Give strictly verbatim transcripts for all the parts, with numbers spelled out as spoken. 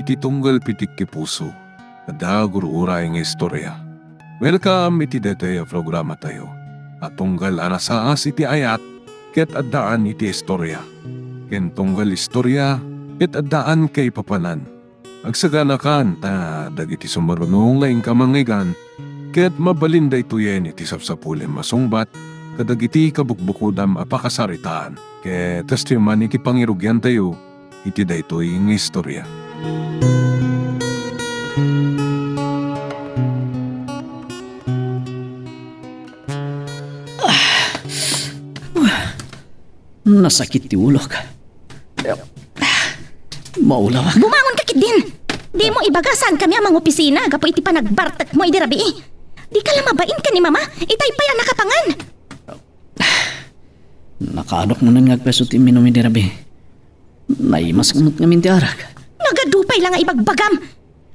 Ti tunggal pitik ti puso, adda gur-uray nga istorya. Welcome iti daytoy a programatayo a tunggal a nasaas iti ayat ket addaan iti istorya, ken tunggal istorya ket addaan kaipapanan. Agsaganakan ta dagiti sumaruno nga inka mangngeggan ket mabalin daytoyen iti sapsapulem a sungbat kadagiti kabukbukodam a pakasaritaan. Ket kastoy man iti pangirugiantayo iti daytoy nga istorya. Nasakit ti ulok. Maulawak. Bumangon ka ketdin! Dimo ibaga saan kami a mangopisina gapu iti panagbartekmo idi rabii. Dika la mabain ken ni Mama, itay pay a nakapangan. Nakaadok manen nga agpeso ti imminum idi rabii. Naimas met ngamin ti arak. Nagadu pay la nga ibagbagam!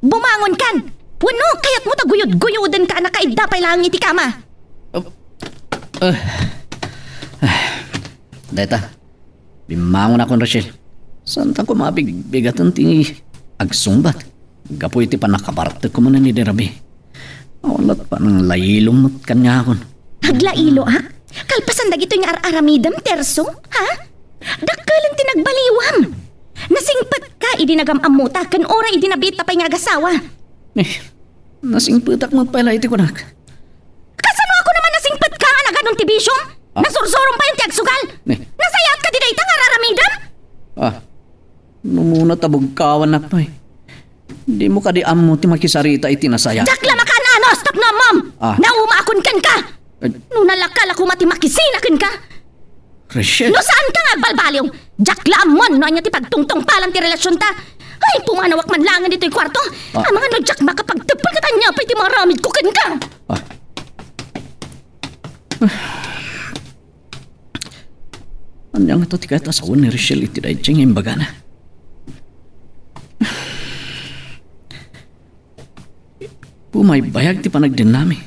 Bumangon kan! Wenno, kayatmo ta guyod-guyoden ka a nakaidda pay laeng iti kama? Ah, ah, dayta, bimmangon akon, Rachel. Saan ta koma a bigbigaten ti agsungbat gapu iti pannakabartekko manen idi rabii. Awan lat pananglailom met kaniakon. Aglailo, a? Kalpasan dagitoy nga ar-aramidem, Terso? Ha? Dakkelen ti nagbaliwam! Nasingpetka idi nagam-ammota ken uray idi nabiitta pay nga agasawa. Eh, nasingpetak met pay la iti kunak. Kasano ako naman nasingpetka nga naganon ti bisiom? Ah. Nasursurom pay ti agsugal? Eh. Nasayaat kadi dayta nga ar-aramidem? Ah, numuna ta bugkawannak pay. Dimo kadi ammo ti makisarita iti nasaya. Diak la makaan-anos tapno ammom! Ah. Naumaakon kenka! Eh. No nalaka la koma ti makisina kenka! Rachel! No saanka nga agbalbaliw, diak la ammon no ania ti pagtungtungpalan ti relasionta. Ay, pumanawak man laengen ditoy kuarto. Ah. Amangan no diak makapagteppel ket ania pay ti maaramidko kenka. Ah. Ania ngata ti kayat a sawen ni Rachel iti daydiay nga imbagana? Bumaybayag ti panagdennami.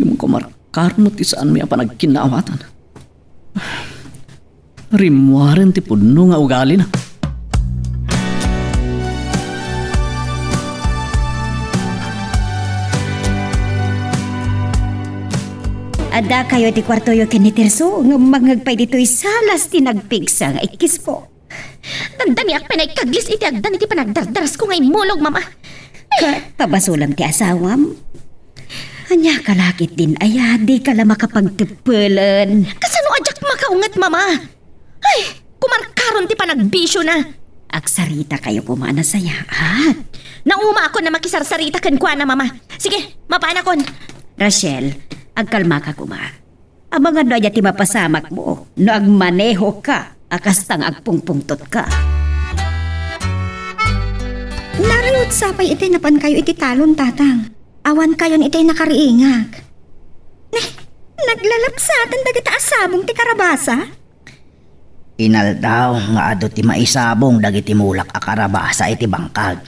Ngem kumarkar met ti saanmi a panagkinnaawatan. Rimmuaren ti pudno nga ugalina. Addakayo iti kuartoyo ken ni Terso, ngem mangngeg pay ditoy salas ti nagpigsa nga ikkispo. Dandaniak pay naikaglis iti agdan iti panagdardarasko nga immulog, Mama. Ket pabasolem ti asawam. Ania ka la ketdin aya, dika la makapagteppelen. Kasano a diak makaunget, Mama? Ay, kumarkaron ti panagbisiona. Agsarita kayo koma a nasayaat. Naumaakon a makisarsarita kenkuana, Mama. Sige, mapanakon. Rachel, agkalmaka koma. Amangan no ania ti mapasamakmo no agmanehoka a kasta nga agpungpungtotka. Narayot sa pay itay napankayo iti talon, Tatang. Awankayon itay nakariingak. Ne, naglalapsaten dagita a sabong ti karabasa? Inaldaw nga adu ti maisabong dagiti mulak a karabasa iti bangkag.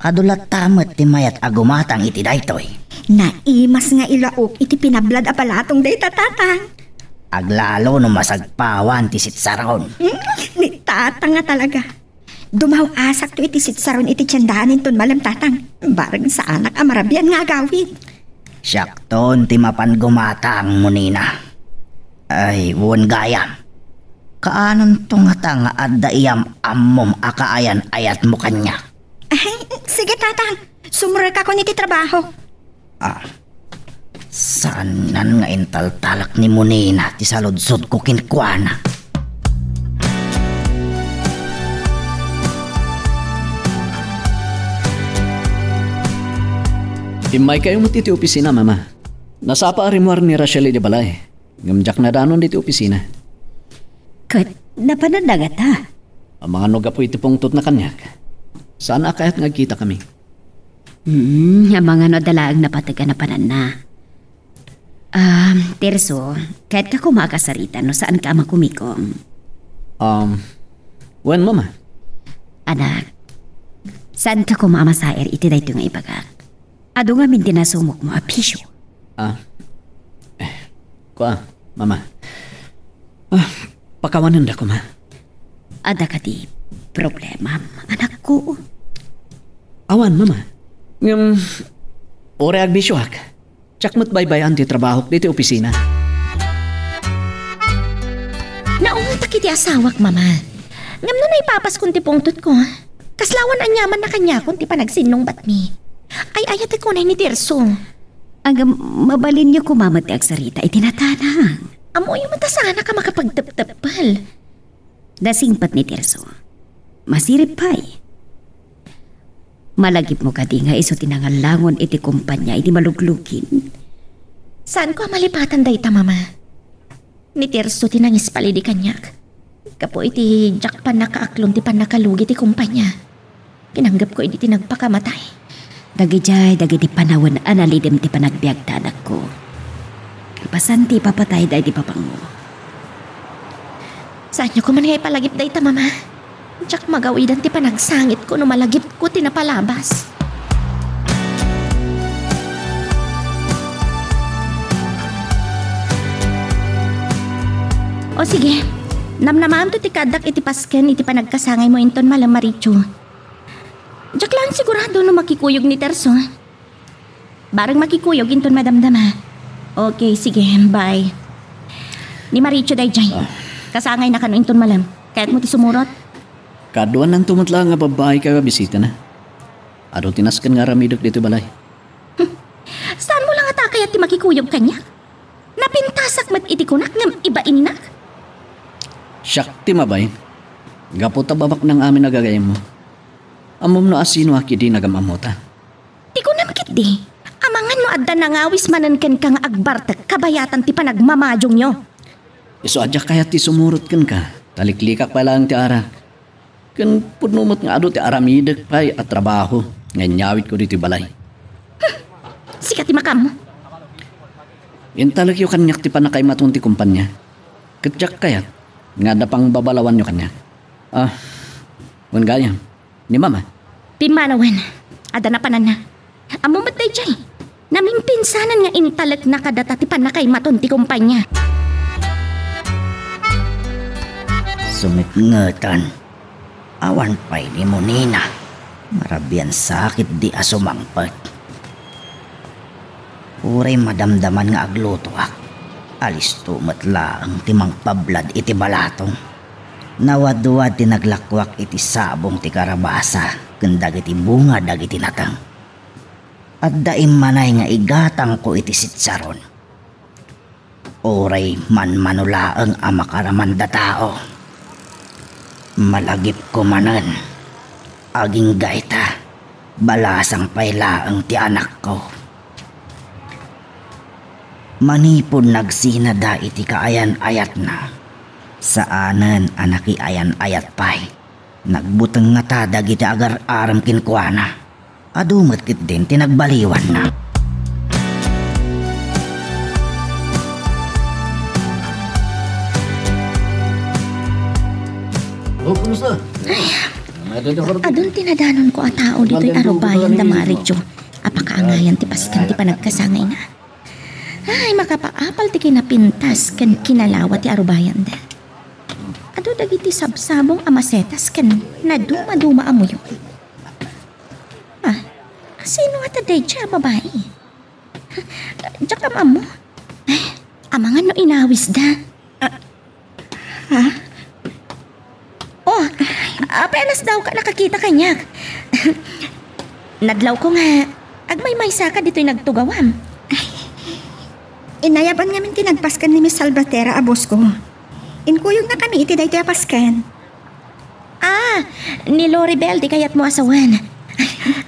Adu latta met ti mayat a gumatang iti daytoy. Naimas nga ilaok iti pinablad a balatong dayta, Tatang. Aglalo no masagpawan ti sitsaron. Hmm, ni Tatang nga talaga. Dumaw-asakto iti sitsaron iti tiendahan inton malem, Tatang. Bareng saanak a marabian nga agawid. Siakton ti mapan gumatang, Munina. Ay, wen gayam. Kaanonto ngata nga adda iyam-ammom a kaayan-ayatmo kaniak? Ay, sige, Tatang. Sumrekakon iti trabaho. Ah, saanan nga intaltalak ni Munina ti saludsodko kenkuana. Immaykayo met iti opisina, Mama. Nasapa a rimmuar ni Rachel idiay balay. Ngem diak nadanon ditoy opisina. Ket napananna ngata? Amangan no gapu iti pungtotna kaniak. Saan a kayat nga agkitakami. Hmm, amangan no adda laeng napateg a napananna. Ah, Terso, kayatka koma a kasarita no saanka a makumikom. Um, wen, Mama. Anak, saanka koma a masaer iti daytoy nga ibagak. Adu ngamin ti nasumokmo a bisio. Ah. Eh, kua, Mama. Ah, pakawanenda koma. Adda kadi problemam, anakko? Awan, Mama. Ngem, uray agbisioak, diak met baybay-an ti trabahok ditoy opisina. Naungtak iti asawak, Mama. Ngem no naipapaskon ti pungtotko, kaslawan aniamanna kaniakon ti panagsinnungbatmi. Ay-ayatek unay ni Tirso. Ngem, mabalinyo koma met ti agsarita iti natanang. Ammoyo met a saanak a makapagtepteppel. Nasingpet ni Tirso. Masirib pay. Malagipmo kadi nga isu ti nangallangon iti kompania iti maluglugin? Saanko a malipatan dayta, Mama. Ni Tirso ti nangispalidi kaniak. Gapu iti diak pannakaaklon ti pannakalugi ti kompania, kinanggepko idi ti nagpakamatay. Dagidiay dagiti panawen a nalidem ti panagbiag ti anakko. Kalpasan ti ipapatayda iti papango. Saanyo koman nga ipalagip dayta, Mama. Diak magawidan ti panagsangitko no malagipko ti napalabas. O sige, namnamaamto ti kaaddak iti pasken iti panagkasangaymo inton malem, Marichu. Diak laeng sigurado no makikuyog ni Tirso. Bareng makikuyog inton madamdama. Okay, sige, bye. Ni Marichu daydiay. Ah. Kasangayna kano inton malem. Kayatmo ti sumurot? Kaaduananto met laeng a babbai kayo a bisitana. Adu ti nasken nga aramidek ditoy balay. Saanmo la ngata a kayat ti makikuyog kaniak? Napintasak met iti kunak ngem ibainnak. Siak ti mabain. Gapu ta babaknang amin a gagayemmo. Ammom no asinoak idi nagam-ammota. Ti kunam ketdi, amangan no adda nangawis manen kenka nga agbartek kabayatan ti panagmamadionyo. Isu a diak kayat ti sumurot kenka, ta liklikak pay laeng ti arak. Ken pudno met nga adu ti aramidek pay a trabaho nga inyawidko ditoy balay. Hmm, sika ti makaammo. Intalekyo kaniak ti pannakaimaton ti kompania. Ket diak kayat nga adda pangbabalawanyo kaniak. Ah, wen gayam, ni Mama. Pimmanawen, adda napananna. Ammo met daydiay, namimpinsanan nga intalekna kadata ti pannakaimaton ti kompania. Sumipngetan. Awan pay ni Monina. Marabian sakit di a sumangpet. Uray madamdaman nga aglutoak, alisto met laeng ti mangpablad iti balatong. Nawadwad ti naglakuak iti sabong ti karabasa ken dagiti bunga dagiti nateng. Adda immanay nga igatangko iti sitsaron. Uray manmano laeng a makaramanda tao. Malagipko manen. Agingga ita, balasang pay laeng ti anakko. Manipud nagsinada iti kaayan-ayatna, saanen a nakiayan-ayat pay. Nagbuteng ngata dagiti agar-arem kenkuana. Adu met ketdin ti nagbaliwanna. Oh, kumusta? Adun ti nadanonko a tao ditoy arubayan da Marichu a pakaangayan ti pasken ti panagkasangayna. Ay, makapaapal ti kinapintas ken kinalawa ti arubayanda. Adu dagiti sabsabong a masetas ken naduma-duma a muyon. Ah, sino ngata daydiay a babai? Diak am-ammo. Ay, amangan no inawisda. Ah, ha? Oh, apenas dawka nakakita kaniak. Nadlawko nga agmaymaysaka ditoy nagtugawam. Ay, inayaban ngamin ti nagpasken ni Miss Salvatera a bosko. Inkuyogna kami iti daytoy a pasken. Ah, ni Loribel ti kayatmo a sawen.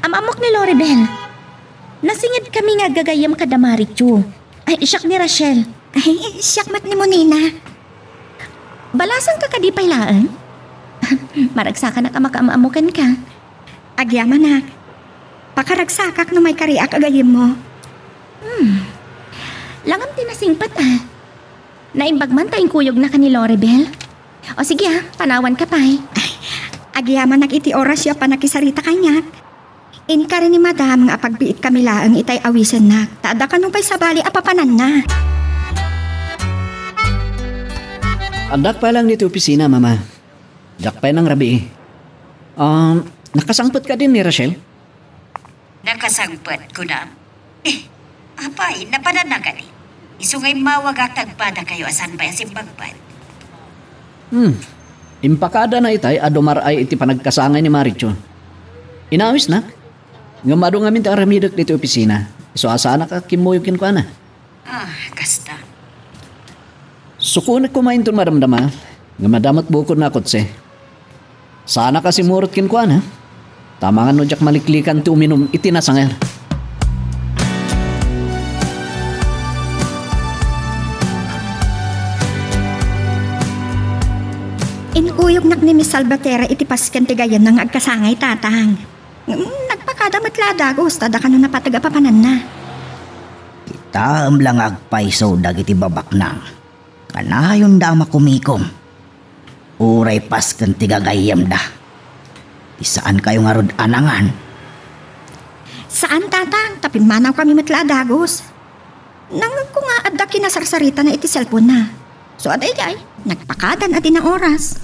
Am-ammok ni Loribel. Nasinged kami nga aggagayyem kada Marichu. Ay, siak ni Rachel. Ay, siak met ni Monina. Balasangka kadi pay laeng? Maragsakanak a makaam-ammo kenka. Agyamanak. Pakaragsakak no maikariak a gayyemmo. Hmm. Langam ti nasingpet, ah. Naimbag man ta inkuyogna ken ni Loribel. O sige, ah, panawanka pay. Ay, agyamanak iti orasyo a pannakisarita kaniak. Inkari ni Madam nga apagbiitkami laeng itay awisennak, ta adda kano pay sabali a papananna. Addak pay laeng ditoy opisina, Mama. Diak pay nangrabii. Um, nakasangpet kadin ni Rachel? Nakasangpet, kunam? Eh, apay, napananna kadi? Isu nga immawagak ta agpadakayo a saan pay a simbagbag. Hmm. Impakadana itay a dumar-ay iti panagkasangay ni Marichu. Inawisnak. Ngem adu ngamin ti aramidek ditoy opisina. Isu a saanak a kimmuyog kenkuana. Ah, kasta. Sukonek koma inton madamdama, ngem adda met bukodna a kotse. Saanak a simurot kenkuana, ta amangan no diak maliklikan ti uminum iti nasangar. Inkuyognak ni Miss Salvatierra iti pasken ti gayyemna nga agkasangay, Tatang. Ngem nagpakada met la a dagus, ta adda kano napateg a papananna. Kitaem la nga agpayso dagiti babaknang. Kanayonda a makumikom. Uray pasken ti gagayyemda. Ti saankayo ngarud a nangan. Saan, Tatang, ta pimmanawkami met la a dagus. Nangngegko nga adda kinasarsaritana iti cellphone-na. So, adaydiay, nagpakadan a dina oras.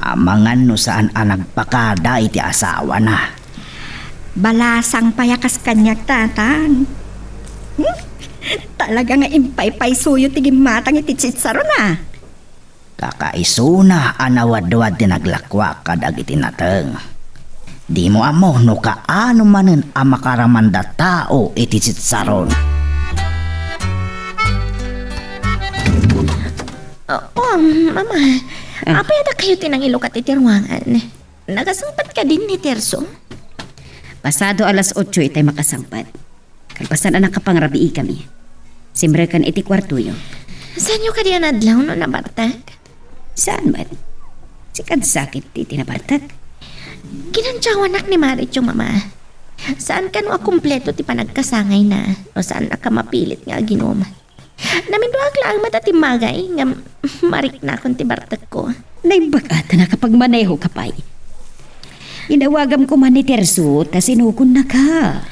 Amangan no saan a nagpakada iti asawana. Balasang pay a kas kaniak, Tatang. Hmm? Talaga nga impaypaysoyo ti gimmatang iti chicharona. Kakaisuna a nawadwad ti naglakuak kadagiti nateng. Dimo ammo no kaano manen a makaramanda tao iti chicharon. Oh, oh, Mama. Ah. Apay a dakayo ti nangilukat iti ruangan? Nakasangpet kadin ni Terso? Pasado alas otso itay makasangpet. Kalpasan a nakapangrabiikami, simreken iti kuartoyo. Saanyo kadi a nadlaw no nabartek? Saan met? Sika a sakit ti, ti nabartek. Kinantsawanak ni Marichu, Mama. Saan kano a kumpleto ti panagkasangayna no saan a ka mapilit nga aginum. Naminduak laeng met a timmagay ngem mariknakon ti bartekko. Naimbag a ta nakapagmanehoka pay. Inawagam koma ni Terso ta sinukonnaka.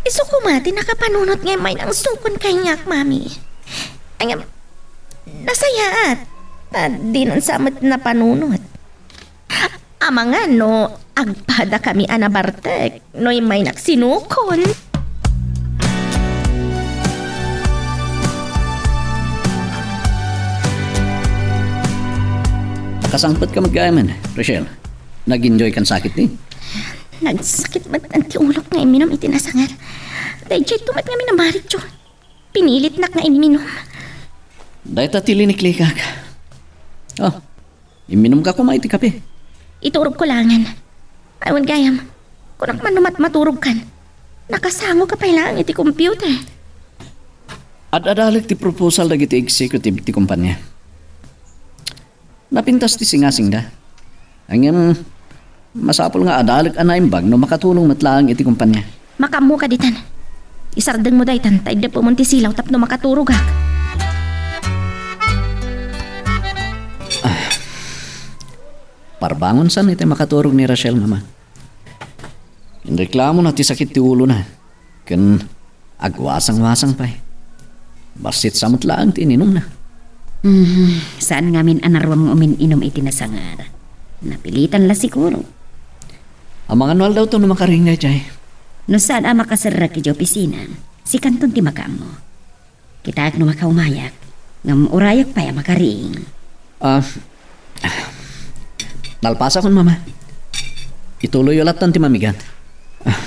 Isu koma ti nakapanunot nga immay nangsukon kaniak, Mami. Ngem, nasayaat ta dinan sa met napanunot. Amangan no agpadakami a nabartek no immaynak sinukon. Kasangpetka met gayam, Rachel. Nag-enjoy kan sakit, di? Nagsakit met ti ulok nga imminum iti nasangar. Daytoy met ngamin a Marichu. Pinilitnak nga imminum. Dayta ti liniklikak. Oh, imminumka koma iti kape. Iturogko laengen. Ay, wen gayam. Kunak man no mat-, maturogkan. Nakasangoka pay laeng iti computer. Ad-adalek ti proposal dagiti executive ti kumpanya. Napintas ti singasingda. Ngem, masapul nga adalek a naimbag no makatulong met laeng iti kumpanya. Makaammoka ditan. Isardengmo daytan ta iddepemon ti silaw tapno makaturogak. Ah. Parbangon san iti makaturog ni Rachel, Mama. Inreklamona ti sakit ti ulona. Ken agwasangwasang pay. Bassit sa met laeng ti ininumna. Mhm. Saan ngamin a naruam nga umin-inum iti nasangar. Napilitan la siguro. Amangan no aldawto no makariing daydiay. No saan a makaserrek idiay opisina, sikanton ti makaammo. Kitaek no makaumayak, ngem urayek pay a makariing. Ah, nalpasakon, Mama. Ituloyyo lattan ti mamigat. Ah,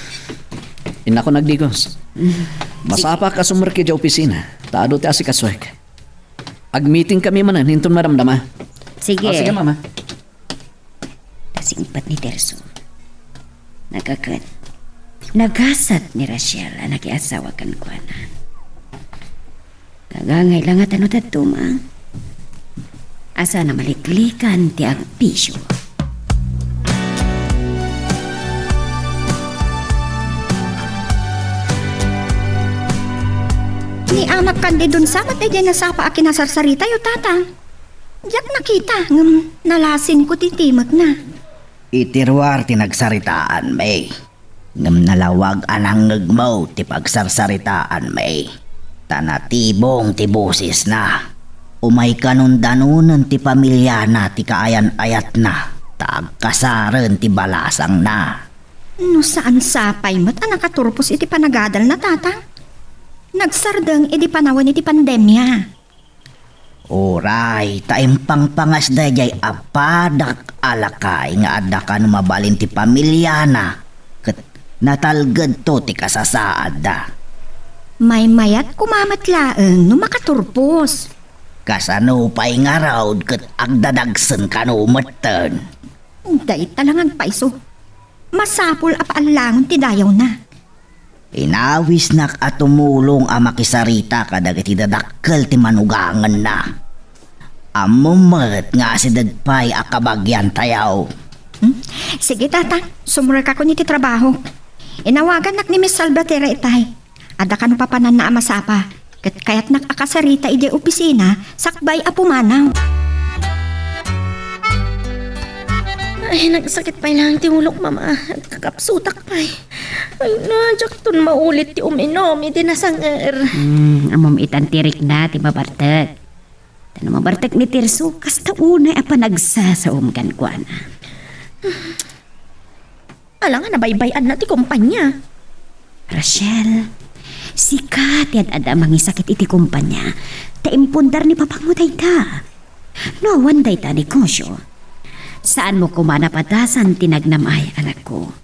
innakon agdigos. Mm. Masapak a sumrek idiay opisina, ta adu ti asikasuek. Agmeetingkami manen inton madamdama. Sige. Ah, sige, Mama. Kasingpet ni Terso. Nagaket. Nagasat ni Rachel a nakiasawa kenkuana. Kagangay la nga tano dadduma. Asa na maliklikan ti agpisio. Ni Anak Candidon sa met daydiay nasapa a kinasarsaritayo, Tatang. Diak nakita, ngem nalasinko ti timekna. Iti ruar ti nagsaritaan, May. Ngem nalawag a nangngegmo ti pagsarsaritaan, May. Ta natibong ti bosesna. Umay kanon danonen ti pamiliana ti kaayan-ayatna, ta agkasaren ti balasangna. No saan sapay met a nakaturpos iti panagadalna, Tatang? Nagsardeng idi panawen iti pandemia. Uray, ta impangpangas daydiay a padak a lakay nga adda kano mabalin ti pamiliana, ket natalgedto ti kasasaadda. Maymayat koma met laeng no makaturpos. Kasano pay ngarud ket agdadagsen kano metten? Dayta la nga agpayso. Masapul a paallangon ti dayawna. Inawisnak a tumulong a makisarita kadagiti dadakkel ti manugangenna. Ammom met nga asideg pay a kabagiantayo. Hmm? Sige, Tatang. Sumrekakon iti trabaho. Inawagannak ni Miss Salvatierra itay. Adda kano papananna a masapa. Ket kayatnak a kasarita idiay opisina sakbay a pumanaw. Ay, nagsakit pay laeng ti ulok, Mama. Kakapsutak pay. Ay, na, diakton maulit ti uminom iti nasanger. Hmm, ammom itan ti rikna ti mabartek. Ta no mabartek ni Tirso, kasta unay a panagsasaom kenkuana. Ala nga nabaybay-anna ti kompania. Rachel, sika ti ad-adda a mangisakit iti kompania, ta impundar ni papangmo dayta. No awan dayta a negosio, saanmo koma napadasan ti nagnamay, anakko.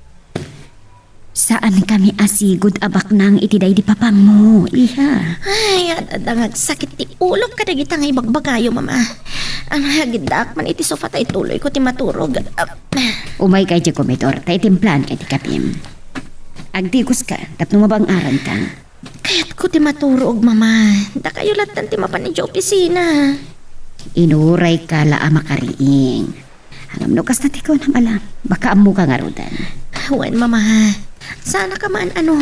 Saankami a sigud a baknang iti daydi papangmo, iha. Ay, ad-adda nga agsakit ti ulok kadagita nga ibagbagayo, Mama. Amay, agiddaak man iti sofa ta ituloyko ti maturog. Ah. Umayka idiay komedor, ta itimplaanka ti kapim. Agdiguska, tapno mabang-aranka. Kayatko ti maturog, Mama. Dakayo lattan ti mapan idiay opisina. Inurayka la a makariing. Ngem no kasta ti kunam, ala, baka ammoka ngaruden. Wen, Mama. Saanka maan-ano.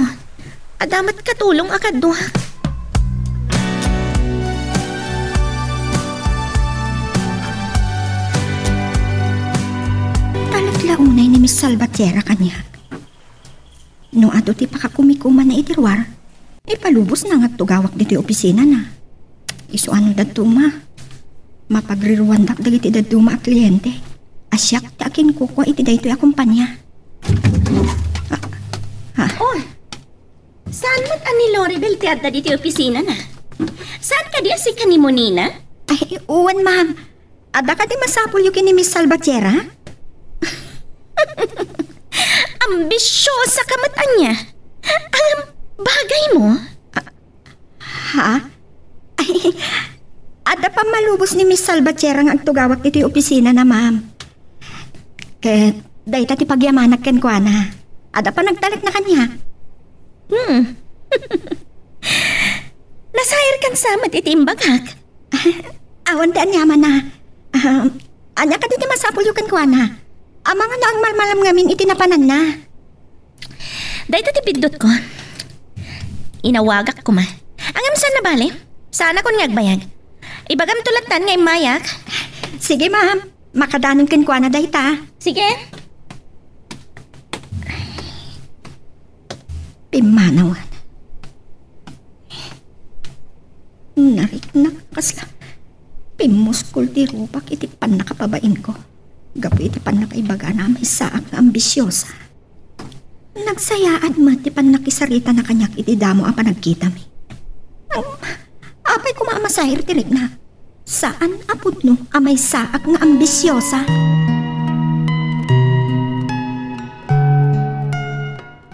Adda met katulong a kaduak. Talek la unay ni Miss Salvatierra kaniak. No adu ti pakakumikumanna iti ruar, ipalubosna nga agtugawak ditoy opisinana. Isu a no dadduma, mapagriruandak dagiti dadduma a kliente a siak ti akinkukua iti daytoy a kompania. Ah, ah. Oh, saan met a ni Loribel ti adda ditoy opisinana? Saan kadi a sika ni Monina? Ay, wen, ma'am. Adda kadi masapulyo ken ni Miss Salvatierra? Ambisiosaka met ania. Ngem bagaymo? Ha? Ay, adda pammalubos ni Miss Salvatierra nga agtugawak ditoy opisinana, ma'am. Ket dayta ti pagyamanak kenkuana. Adda panagtalekna kaniak. Hmm. Nasairkan sa met iti imbagak. Awan ti aniamanna. Ah, ania kadi ti masapulyo kenkuana? Amangan no agmalmalam ngamin iti napananna. Dayta ti biddutko. Inawagak koma. Ngem saan a bale? Saanakon nga agbayag. Ibagamto lattan nga immayak. Sige, ma'am. Makadanon kenkuana dayta. Sige. Pimmanawan. Nariknak kasla pimmuskol ti rupak iti pannakababainko. Gapu iti pannakaibagana a maysaak nga ambisiosa. Nagsayaat met ti pannakisaritana kaniak iti damo a panagkitami. Apay koma a masair ti rikna? Saan a pudno a maysaak nga ambisiosa.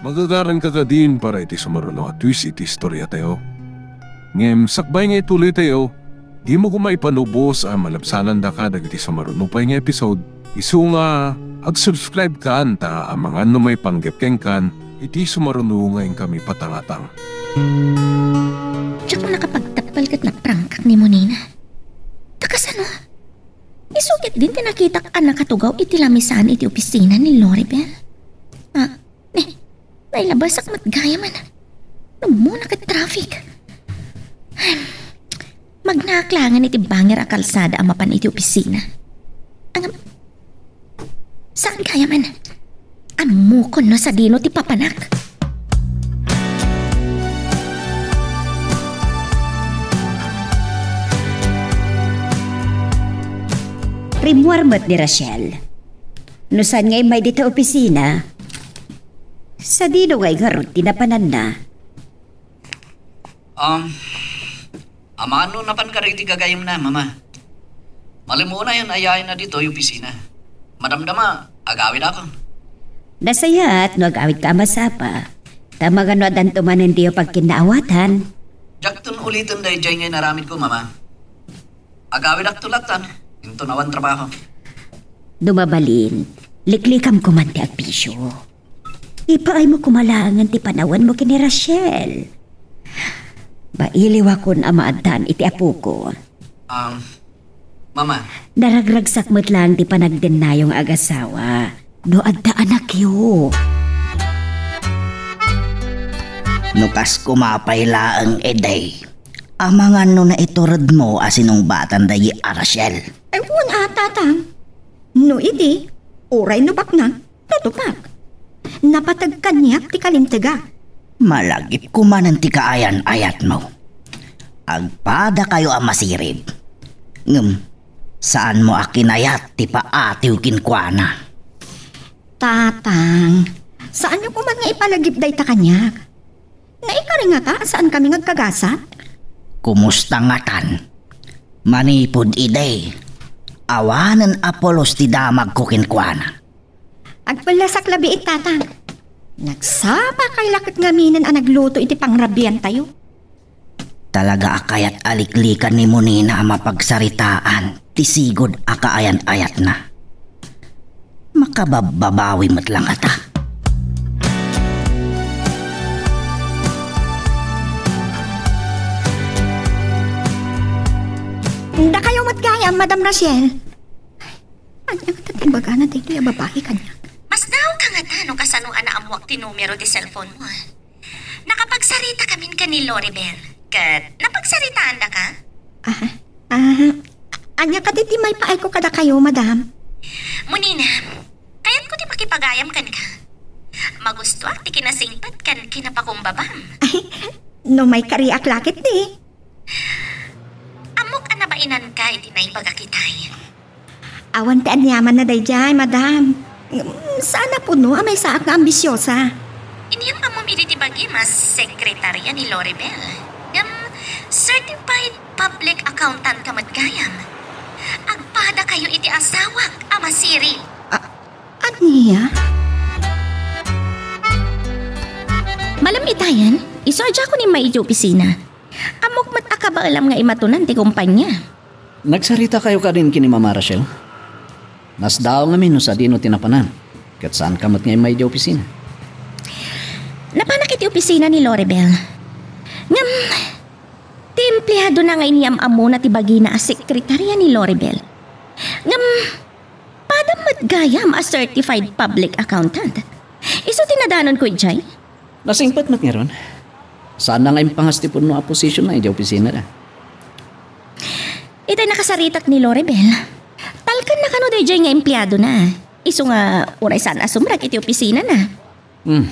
Magagaranka kadin para iti sumaruno a twist iti istoriatayo. Ngem sakbay nga ituloytayo, dimo koma ipalubos a malabsanandaka dagiti sumaruno pay nga episode. Isu nga, ag-subscribe kan ta amangan no maipanggep kenkan iti sumaruno nga inkami patangatang. Diak nakapagtappal ket naprangkak ni Monina. Ta kasano? Isu ketdin ti nakitak a nakatugaw iti lamisaan iti opisina ni Loribel. Ah, ne, nailabasak met gayamen. Nammuna ket traffic. Magnaak laengen iti bangir a kalsada a mapan iti opisina. Ngem, saan gayamen? Ammokon no sadino ti papanak. Rimmuar met ni Rachel. No saan nga immay dita opisina, Sadino ngay ngarud ti napananna? Um, amangan no napan kadi ti gagayyemna, Mama. Malem unayen a yaayna ditoy opisina. Madamdama, agawidakon. Nasayaat no agawidka a masapa. Ta amangan no addanto manen diyo pagkinnaawatan. Diakton uliten daydiay nga inaramidko, Mama. Agawidakto lattan, inton awan trabaho. No mabalin, liklikam koman ti agbisio. Ipaaymo koma laengen ti panawenmo ken ni Rachel. Mailiwakon a maaddaan iti apoko. Um, Mama. Naragragsak met laeng ti panagdennayo nga agasawa no adda anakyo. No kas koma pay laeng, Edey, amangan no naituredmo a sinungbatan daydi a Rachel. Ay, wen a, Tatang. No idi, uray no baknang, natupak. Napateg kaniak ti kalintega. Malagipko manen ti kaayan-ayatmo. Agpadakayo a masirib. Ngem, saanmo a kinayat ti paatiw kenkuana. Tatang, saanyo koman nga ipalagip dayta kaniak. Naikari ngata a saankami nga agkagasat? Kumusta ngatan? Manipud idi, awanen a pulos ti damagko kenkuana. Agpellasak labiit, Tatang. Nagsapakay la ket ngaminen a nagluto iti pangrabiantayo. Talaga a kayat a liklikan ni Monina a mapagsaritaan ti sigud a kaayan-ayatna. Makababbabawi met la ngata. Dakayo met gayam, Madam Rachel. Ania ngata ti ibagana daytoy a babai kaniak? Masdaawka ngata no kasano a naammoak ti numero ti cellphone mo, a? Nakapagsarita kamin ken ni Loribel. Ket napagsaritaandaka? Ah, ah, ania kadi ti maipaayko kadakayo, madam? Monina, kayatko ti makipagayam kenka. Magustuak ti kinasingpet ken kinapakumbabam. Ay, no maikariak la ketdi. Ammok a nabainanka iti naibagak itay. Awan ti aniamanna daydiay, madam. Ngem saan a puno a maysaak nga ambisiosa. Iniam-ammom idi ti bagim a sekretaria ni Loribel. Ngem certified public accountant ka met gayam. Agpadakayo iti asawak a masirib. A-, ania? Malem itayen, isu a diakon immay iti opisina. Ammok met a kabaelam nga imatunan ti kumpania. Nagsaritakayo kadin ken ni Mama Rachel? Nasdaaw ngamin no sadino ti napanan, ket saanka met nga immay idiay opisina. Napanak iti opisina ni Loribel. Ngem, ti empleadona nga iniam-ammona ti bagina a sekretaria ni Loribel. Ngem, padam met gayam a certified public accountant. Isu ti nadanonko idiay. Nasingpet met ngarud. Saanna nga impangas ti pudno a posisionna idiay opisinada. Itay nakasaritak ni Loribel. Talkanna kano daydiay nga empleadona. Isu nga uray saan a sumrek iti opisinana. Hmm.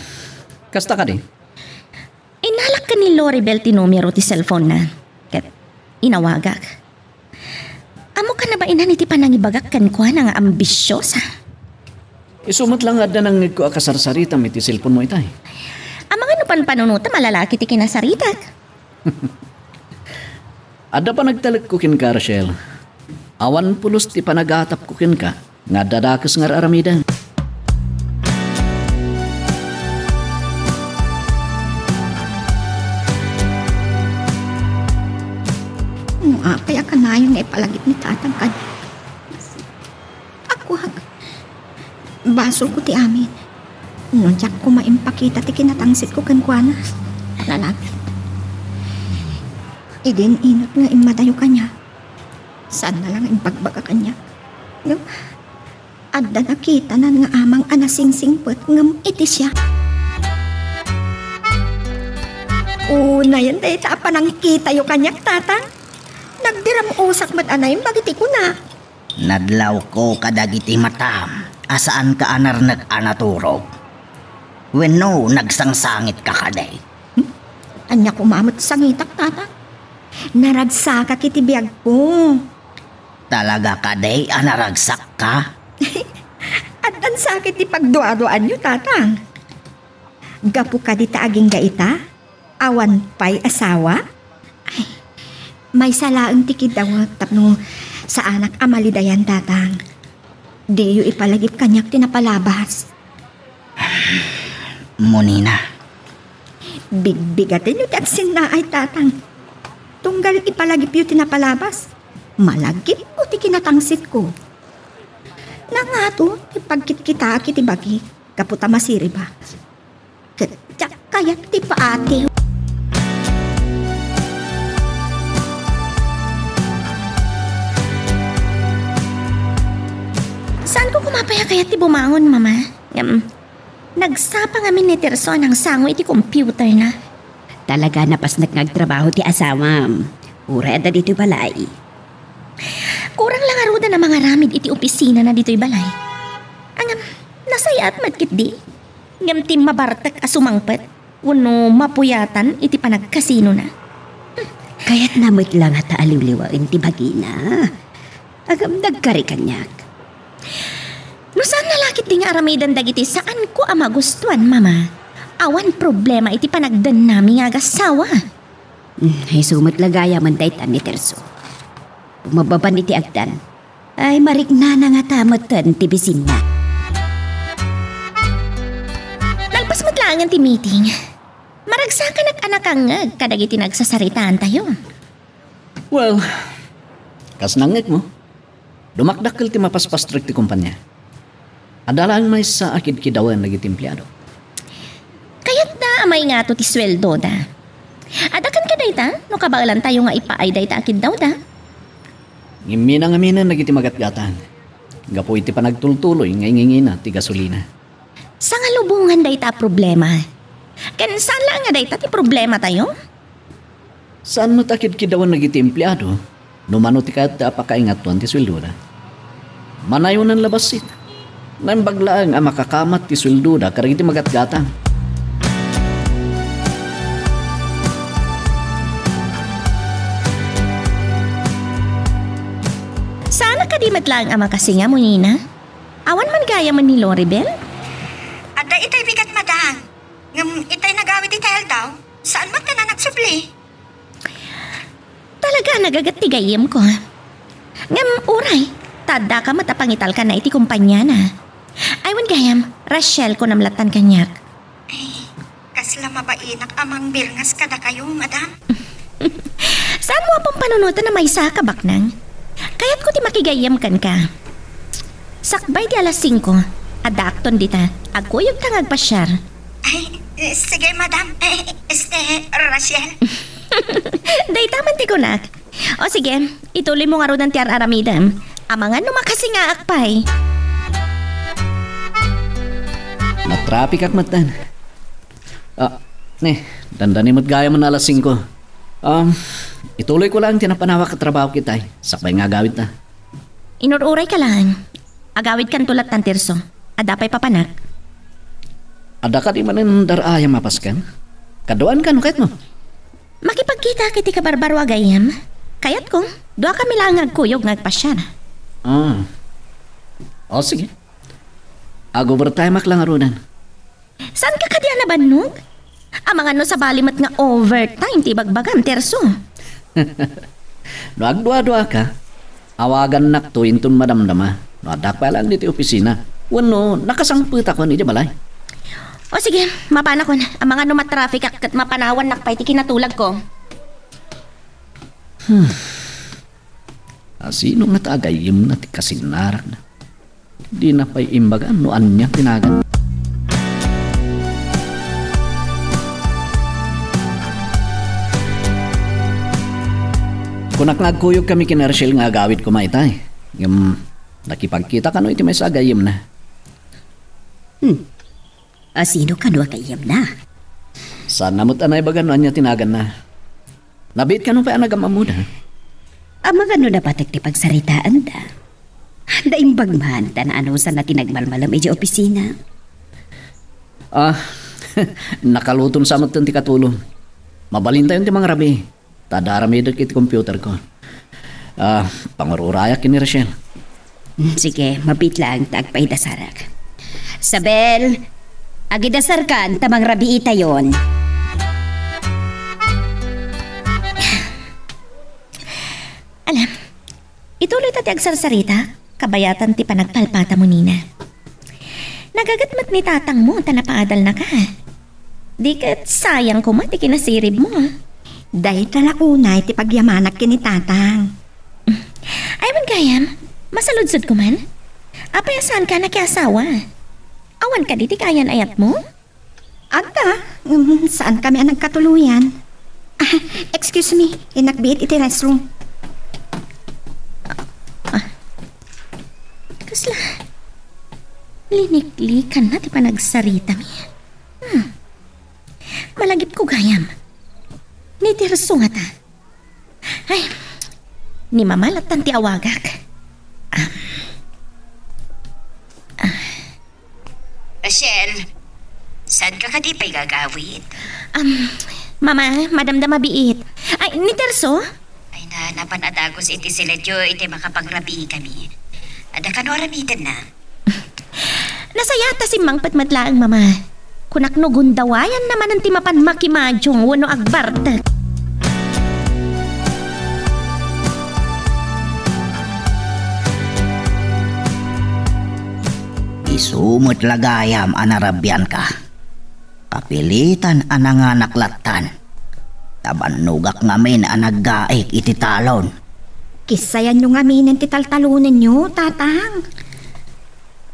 Kasta kadi? Innalak ken ni Loribel ti numero ti cellphone-na. Ket inawagak. Ammok a nabainan iti panangibagak kenkuana nga ambisiosa. Isu met la nga adda nangngegko a kasarsaritam iti cellphone-mo itay. Amangan no panpanunotam a lalaki ti kinasaritak. Adda panagtalekko kenka, Rachel. Awan pulos ti panagatapko kenka nga adda dakes nga ar-aramiden. No apay a kanayon nga ipalagip ni Tatang kaniak, agkuak, basolko ti amin. No diak koma impakita ti kinatangsitko kenkuana, lalapit. Idin inut nga immadayo kaniak, saanna la nga imbagbaga kaniak. Ngem, adda nakitanan nga amang a nasingsingpet ngem iti siak. Unayen dayta a panangkitayo kaniak, Tatang. Nagdiram-osak met a naimbag iti kuna. Nadlawko kadagiti matam a saanka a narnek a naturog. Wenno nagsangsangitka kadi? Hmm? Ania koma met sangitak, Tatang? Naragsakak iti biagko. Talaga kadi a naragsakka? Addan sakit ti pagduaduaanyo, Tatang. Gapu kadi ta agingga ita, awan pay asawa? Ay, maysa laeng ti kiddawek tapno saanak a malidayan, Tatang. Diyo ipalagip kaniak ti napalabas. Munina. Bigbigatenyo ti agsinnaay, Tatang. Tunggal ipalagipyo ti napalabas, malagipko ti kinatangsitko. Nangato ti pagkitkitaak iti bagi gapu ta masiribak. Ket diak kayat ti paatiw. Saanko koma pay a kayat ti bumangon, Mama. Ngem, nagsapa ngamin ni Tirso a nangsango iti computerna. Talaga napasnek nga agtrabaho ti asawam. Uray adda ditoy balay. Kurang la ngaruden a mangaramid iti opisinana ditoy balay. Ngem, nasayaat met ketdi. Ngem ti mabartek a sumangpet wenno mapuyatan iti panagkasinona. Kayatna met la ngata a liwliwaen ti bagina. Agam nagkari kaniak. No saan nga la ketdi nga aramiden dagiti saanko a magustuan, Mama, awan problema iti panagdennami nga agasawa. Hmm, isu met la gayamen dayta ni Tirso. Bumababan iti agdan, ay mariknana ngata metten ti bisinna. Nalpas met laengen ti meeting. Maragsakanak a nakangngeg kadagiti nagsasaritaantayo. Well, kas nangngegmo, dumakdakkel ti mapaspastrek ti kompania. Adda laeng maysa a kidkidawen dagiti empleado. Kayatda a maingato ti sueldoda. Adda kenka dayta no kabaelantayo nga ipaay dayta a kiddawda? Ngimmina ngaminen dagiti magatgatang gapu iti panagtultuloy nga ingingina ti gasolina. Sangalubongan dayta a problema. Ken saan laeng nga dayta ti problematayo? Saan met a kidkidawen dagiti empleado no mano ti kayatta a pakaingatoan ti sueldoda. Manayonen la bassit. Naimbag laeng a makakamat ti sueldoda kadagiti magatgatang. Saan a kadi met laeng a makasinga, Munina? Awan man gayamen ni Loribel? Adda itay bigat, madam. Ngem itay nagawid itay aldaw, saan met a nagsubli. Talaga a nagaget ti gayyemko. Ngem uray, ta addaka met a pangitalkanna iti kompaniana. Ay, wen gayam, Rachel, kunam lattan kaniak. Ay, kasla mabainak a mangbirngas kadakayo, madam. Saanmo a pampanunoten a maysa a kabaknang? Kayatko ti makigayyem kenka. Sakbay ti alas singko, addaakton dita. Agkuyogta nga agpasiar. Ay, eh, sige, madam. Eh, este, Rachel. Dayta man ti kunak. O sige, ituloymo ngaruden ti ar-aramidem. Amangan no makasingaak pay. Natrapikak metten. Ah, ne, dandani met gayam a alas singko. Um, ituloyko laeng ti napanawak a trabaho ketdi. Sakbay nga agawidta. Inur-urayka laeng. Agawidkanto lattan, Tirso. Adda pay papanak? Adda kadi manen dar-ayam a pasken? Kaduan kano kayatmo? Makipagkitaak iti kabarbaro a gayyem. Kayatko, duakami laeng nga agkuyog nga agpasiar. Ah. O, sige. Ag-overtimeak la ngaruden. Saanka kadi a nabannog? Amangan no sabali met nga overtime ti ibagbagam, Tirso. No agdua-duaka, awagannakto inton madamdama no addak pay laeng ditoy opisina wenno nakasangpetakon idiay balay. O sige, mapanakon. Amangan no matrafficak ket mapanawannak pay ti kinatulagko. Hmm. Asino ngata a gayyemna ti kasinnarakna? Dina pay imbaga no ania ti nagan. Kunak nga agkuyogkami ken Rachel nga agawid koma itay. Ngem nakipagkita kano iti maysa a gayyemna. Hmm. Asino kano a gayyemna? Saanna met a naibaga no ania ti naganna. Nabiit kano pay a nagam-ammoda? Amangan no nabatek ti pagsaritaanda. Naimbag man ta naanusanna ti nagmalmalem idiay opisina. Ah, nakaluton sa metten ti katulong. Mabalintayon ti mangrabii. Ta adda aramidek iti computerko. Ah, pangur-urayak ken ni Rachel. Mm, sige, mabiit laeng ta agpaidasarak. Sabel, Agidasarkan ta mangrabiitayon. Alam, ituloy ta ti agsarsarita, kabayatan ti panagpalpata mo, Nina. Nagaget met ni tatangmo ta napaadalnaka. Di ket sayang koma ti kinasiribmo, a. Dayta la unay ti pagyamanak ken ni tatang. Ay, wen gayam, masaludsodko man. Apay a saanka a nakiasawa? Awan kadi ti kaayan-ayatmo? Adda, mm, saankami a nagkatuluyan. Ah, excuse me, innak biit iti restroom. Ah, kasla liniklikanna ti panagsaritami. Hmm. Malagipko gayam. Ni Tirso ngata. Ay, ni Mama lattan ti awagak. Ah. Rachel, saanka kadi pay gagawid? Um, Mama, madamdama biit. Ay, ni Tirso? Ay na, napan a dagus iti silencio iti makapangrabiikami. Adda kano aramidenna? Nasayaat ta simmangpet met laeng, Mama. Kunak no gundawayanna manen ti mapan makimadiong wenno agbartek. Isu met la gayam a narabianka. Kapilitan a nanganak lattan. Ta bannogak ngamin a naggaik iti talon. Kissayanyo ngaminen ti taltalonenyo, Tatang.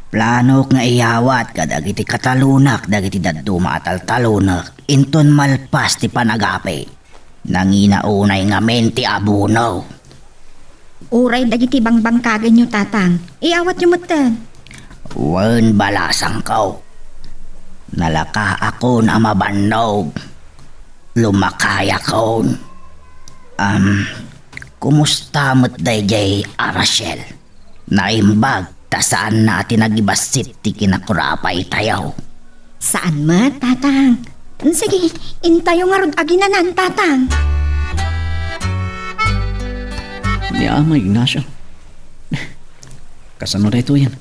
Planok nga iyawat kadagiti katalonak dagiti dadduma a taltalonek inton malpas ti panagapi. Nangina unay ngamin ti abono. Uray dagiti bangbangkagenyo, Tatang, iyawatyo metten. Wen balasangko. Nalakaakon a mabannog. Lumakayakon. Am, kumusta met daydiay a Rachel? Naimbag ta saanna a ti nagibassit ti kinakurapaytayo. Saan met, Tatang. Sige, intayo ngarud aginanan, Tatang. Ni Ama Ignacio. Kasano daytoyen?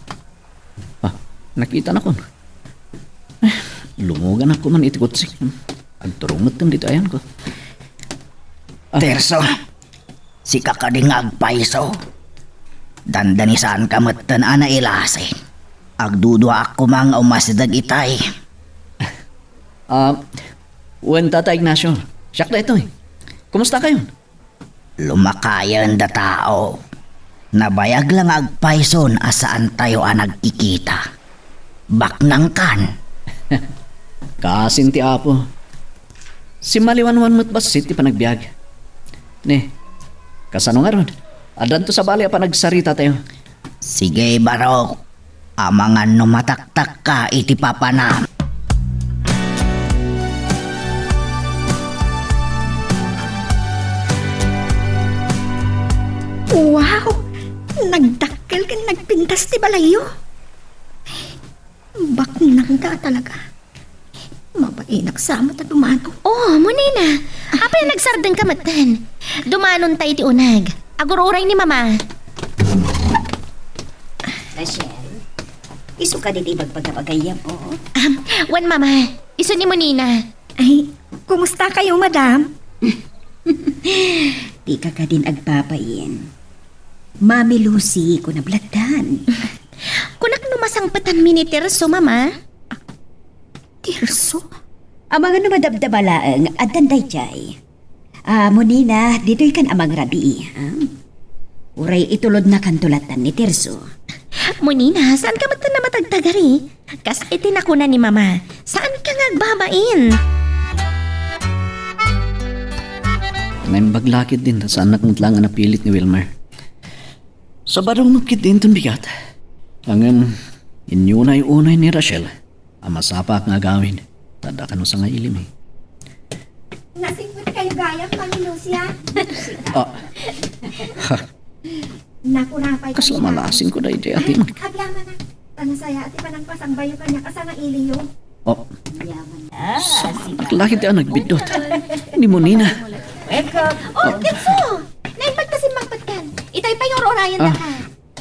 Ah, nakitanakon. Lumuganak man iti kotse. Agturong metten ditoy ayanko. Ah. Tirso. Sika kadi nga agpayso? Dandanisaanka metten a nailasin. Agduduaak koma nga umasideg itay. Ah, wen, Tata Ignacio. Siak daytoy. Kumusta kayon? Lumakayen da tao. Nabayag la nga agpayson a saantayo a nagkikita. Baknangkan. Kasin ti Apo. Simmaliwanwan met bassit ti panagbiag. Ne, kasano ngarud? Addanto sabali a panagsaritatayo. Sige, barok. Amangan no mataktakka iti papanam. Wow! Nagdakkel ken nagpintas ti balayyo. Baknang da talaga. Mabainak sa met a dumano. Oh, Monina! Apay a nagsardengka metten? Dumanonta iti uneg. Agur-uray ni Mama. Rachel, isu kadi ti ibagbagam a gayyem, oh? Um, wen, Mama. Isu ni Monina. Ay, kumusta kayo, Madam? Dika kadin agbabain. Mami Lucy, kunam lattan. Kunak no masangpetanmi ni Tirso, Mama. Tirso? Amangan no madabdaba laeng, addan daydiay. Ah, Monina, ditoykan a mangrabii, ha? Uray itulodnakanto lattan ni Tirso. Monina, saanka met a matagtagari? Kas iti nakuna ni Mama, saanka nga agbabain. Naimbag la ketdin ta saannak met laeng a napilit ni Wilmer. Sabado met ketdin ton bigat. Ngem, inyunay-unay ni Rachel a masapaak nga agawid, ta adda kano sangailimi. Nasingpet kayo gayam, Mami Lucia. Ah. Naku, napay. Kasla malasingko daydi, Ate Mag- Agyamanak. Tanasaya, ati panangpasangbayo kaniak a sangailiyo. Oh. Yaman. Ah, Sa sige. Laki ti a nagbiddot. Ni Monina. Welcome. Oh, Tirso! Naimbag ta simmangpetkan. Itay pay nga ur-urayan Ah. Ka.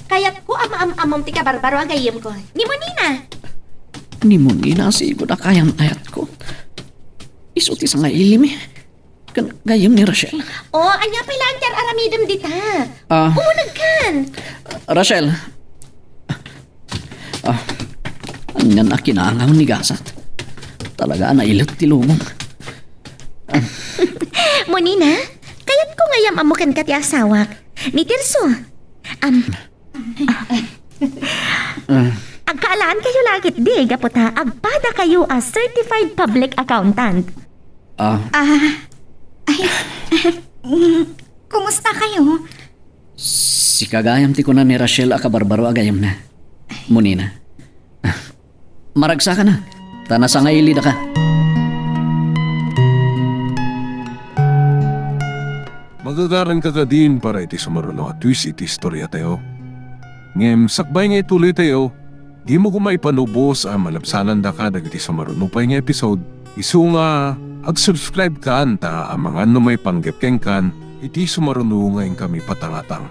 Kayatko a maam-amom ti kabarbaro a gayyemko. Ni Monina! Ni Monina sigud a kayan-ayatko. Isu ti sangailimi. Ken gayyem ni Rachel. O, ania pay laeng ti ar-aramidem dita? Ah. Umunegkan. Rachel. Ah, anian a kinangaw ni gasat. Talaga a nailet ti lubong. Monina, kayatko nga iyam-ammo kenka ti asawak. Ni Tirso. Am, Ah. Agkaalaan kayo la ketdi, gapu ta agpada kayo a certified public accountant. Ah. Ah, ay, mm, kumusta kayo? Sika gayam ti kuna ni Rachel a kabarbaro a gayamna. Monina. Ah. Maragsakana, ta nasangailidaka. Magagaranka kadin para iti sumaruno a twist iti istoriatayo. Ngem sakbay nga ituloytayo, dimo koma ipanubos a malabsanandaka dagiti sumaruno pay nga episode, isu nga ag-subscribe kan ta amangan no maipanggep kenkan iti sumaruno nga inkami patangatang.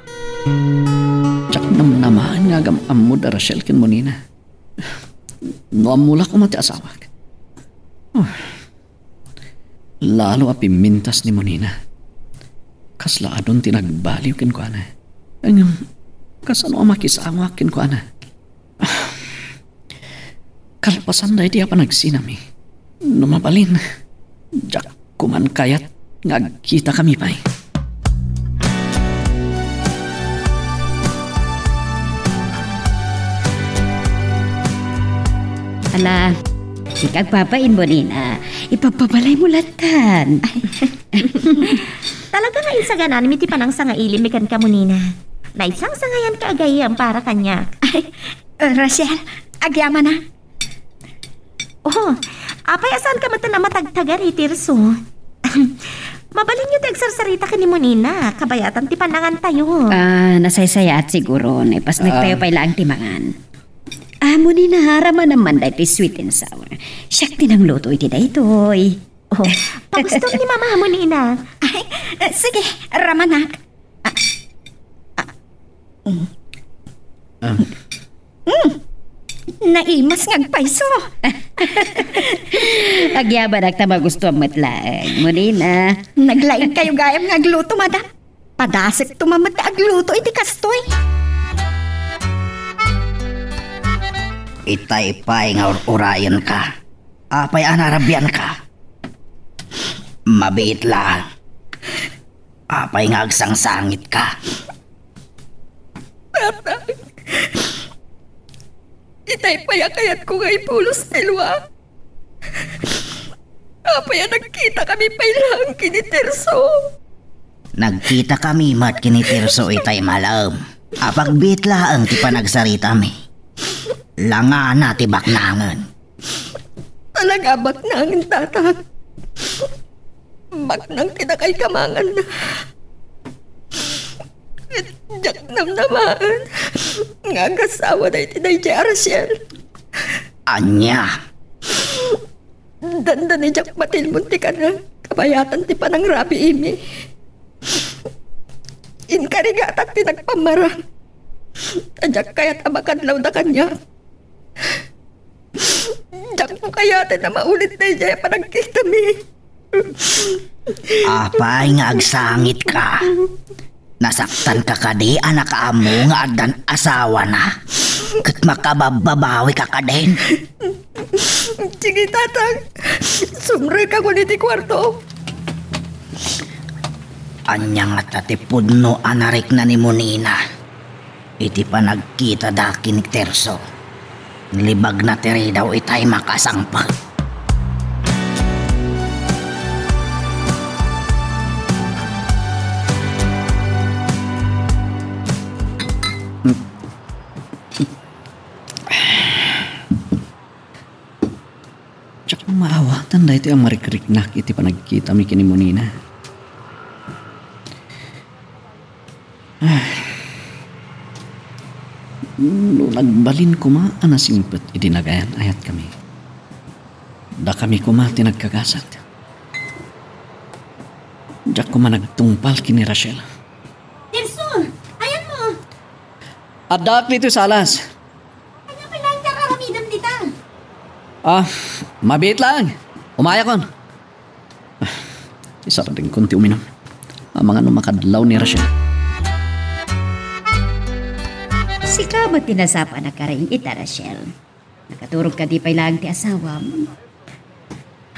Diak namnamaen nga agam-ammod a Rachel ken Monina. No ammo la koma ti asawak. Ah. Lalo a pimmintas ni Monina. Kasla adun ti nagbaliw kenkuana. Ngem, kasano a makisangoak kenkuana? Ah. Kalpasan daydi a panagsinami. No mabalin, diak koman kayat nga agkitakami pay. Ala, sika agbabain, Monina. Ipagpabalaymo lattan. Talaga nga insagananmi ti panangsangailimmi kenka, Monina. Naisangsangayanka a gayyem para kaniak. Ay, Rachel, agyamanak. Oh, apay a saanka metten a matagtagan iti Tirso? Mabalinyo ti agsarsarita ken ni Monina, kabayatan ti pannangantayo. Ah, nasaysayaat siguro, naipasnektayo Ah. pay laeng ti mangan. Ah, Monina, ramanem man daytoy sweet and sour. Siak ti nangluto iti daytoy. Oh, pagusto ni Mama, Monina. Ay, eh, sige, ramanak. Ah, ah, mm. Ah. Mm. Naimas nga agpayso. Agyamanak ta magustuam met laeng, Monina. Naglaing kayo gayam nga agluto, madam. Padasekto man met ti agluto iti kastoy. Itay pay nga ur-urayenka. Apay a narabianka? Mabiit laeng. Apay nga agsangsangitka? Tatang, itay pay a kayatko nga ipulos ti lua. Apay a nagkitakami pay laeng ken ni Tirso? Nagkitakami met ken ni Tirso itay malem. Apagbiit laeng ti panagsaritami. Langana ti baknangen. Talaga baknangen, Tatang. Baknang ti nakaikamanganna. Ket diak namnamaen nga agasawa daytoy daydiay a Rachel. Ania? Dandani diak matilmon ti kana, kabayatan ti panangrabiimi. Inkarigatak ti nagpammarang. Ta diak kayat a makadlawda kaniak. Diak mo kayaten a maulit daydiay a panagkitami. Apay nga agsangitka? Nasaktanka kadi a nakaammo nga addan asawana? Ket makababbabawika kadin? Sige, Tatang. Sumrekka iti kuarto. Ania ngata ti pudno a narikna ni Monina iti panagkitada ken ni Tirso? Libagna ti ridaw itay makasangpet. Diak maawatan daytoy a marikriknak iti panagkitami ken ni Monina. Ah. No nagbalin koma a nasingpet idi nagayan-ayatkami, dakami koma ti nagkagasat. Diak koma nagtungpal ken ni Rachel. Tirso, ayanmo? Addaak ditoy salas. Ania pay laeng ti ar-aramidem dita? Ah, mabiit lang. Umayakon. Ah, isardengkon ti uminum. Amangan no makadlaw ni Rachel. Sika met ti nasapa a nakariing ita, Rachel. Nakaturog kadi pay laeng ti asawam?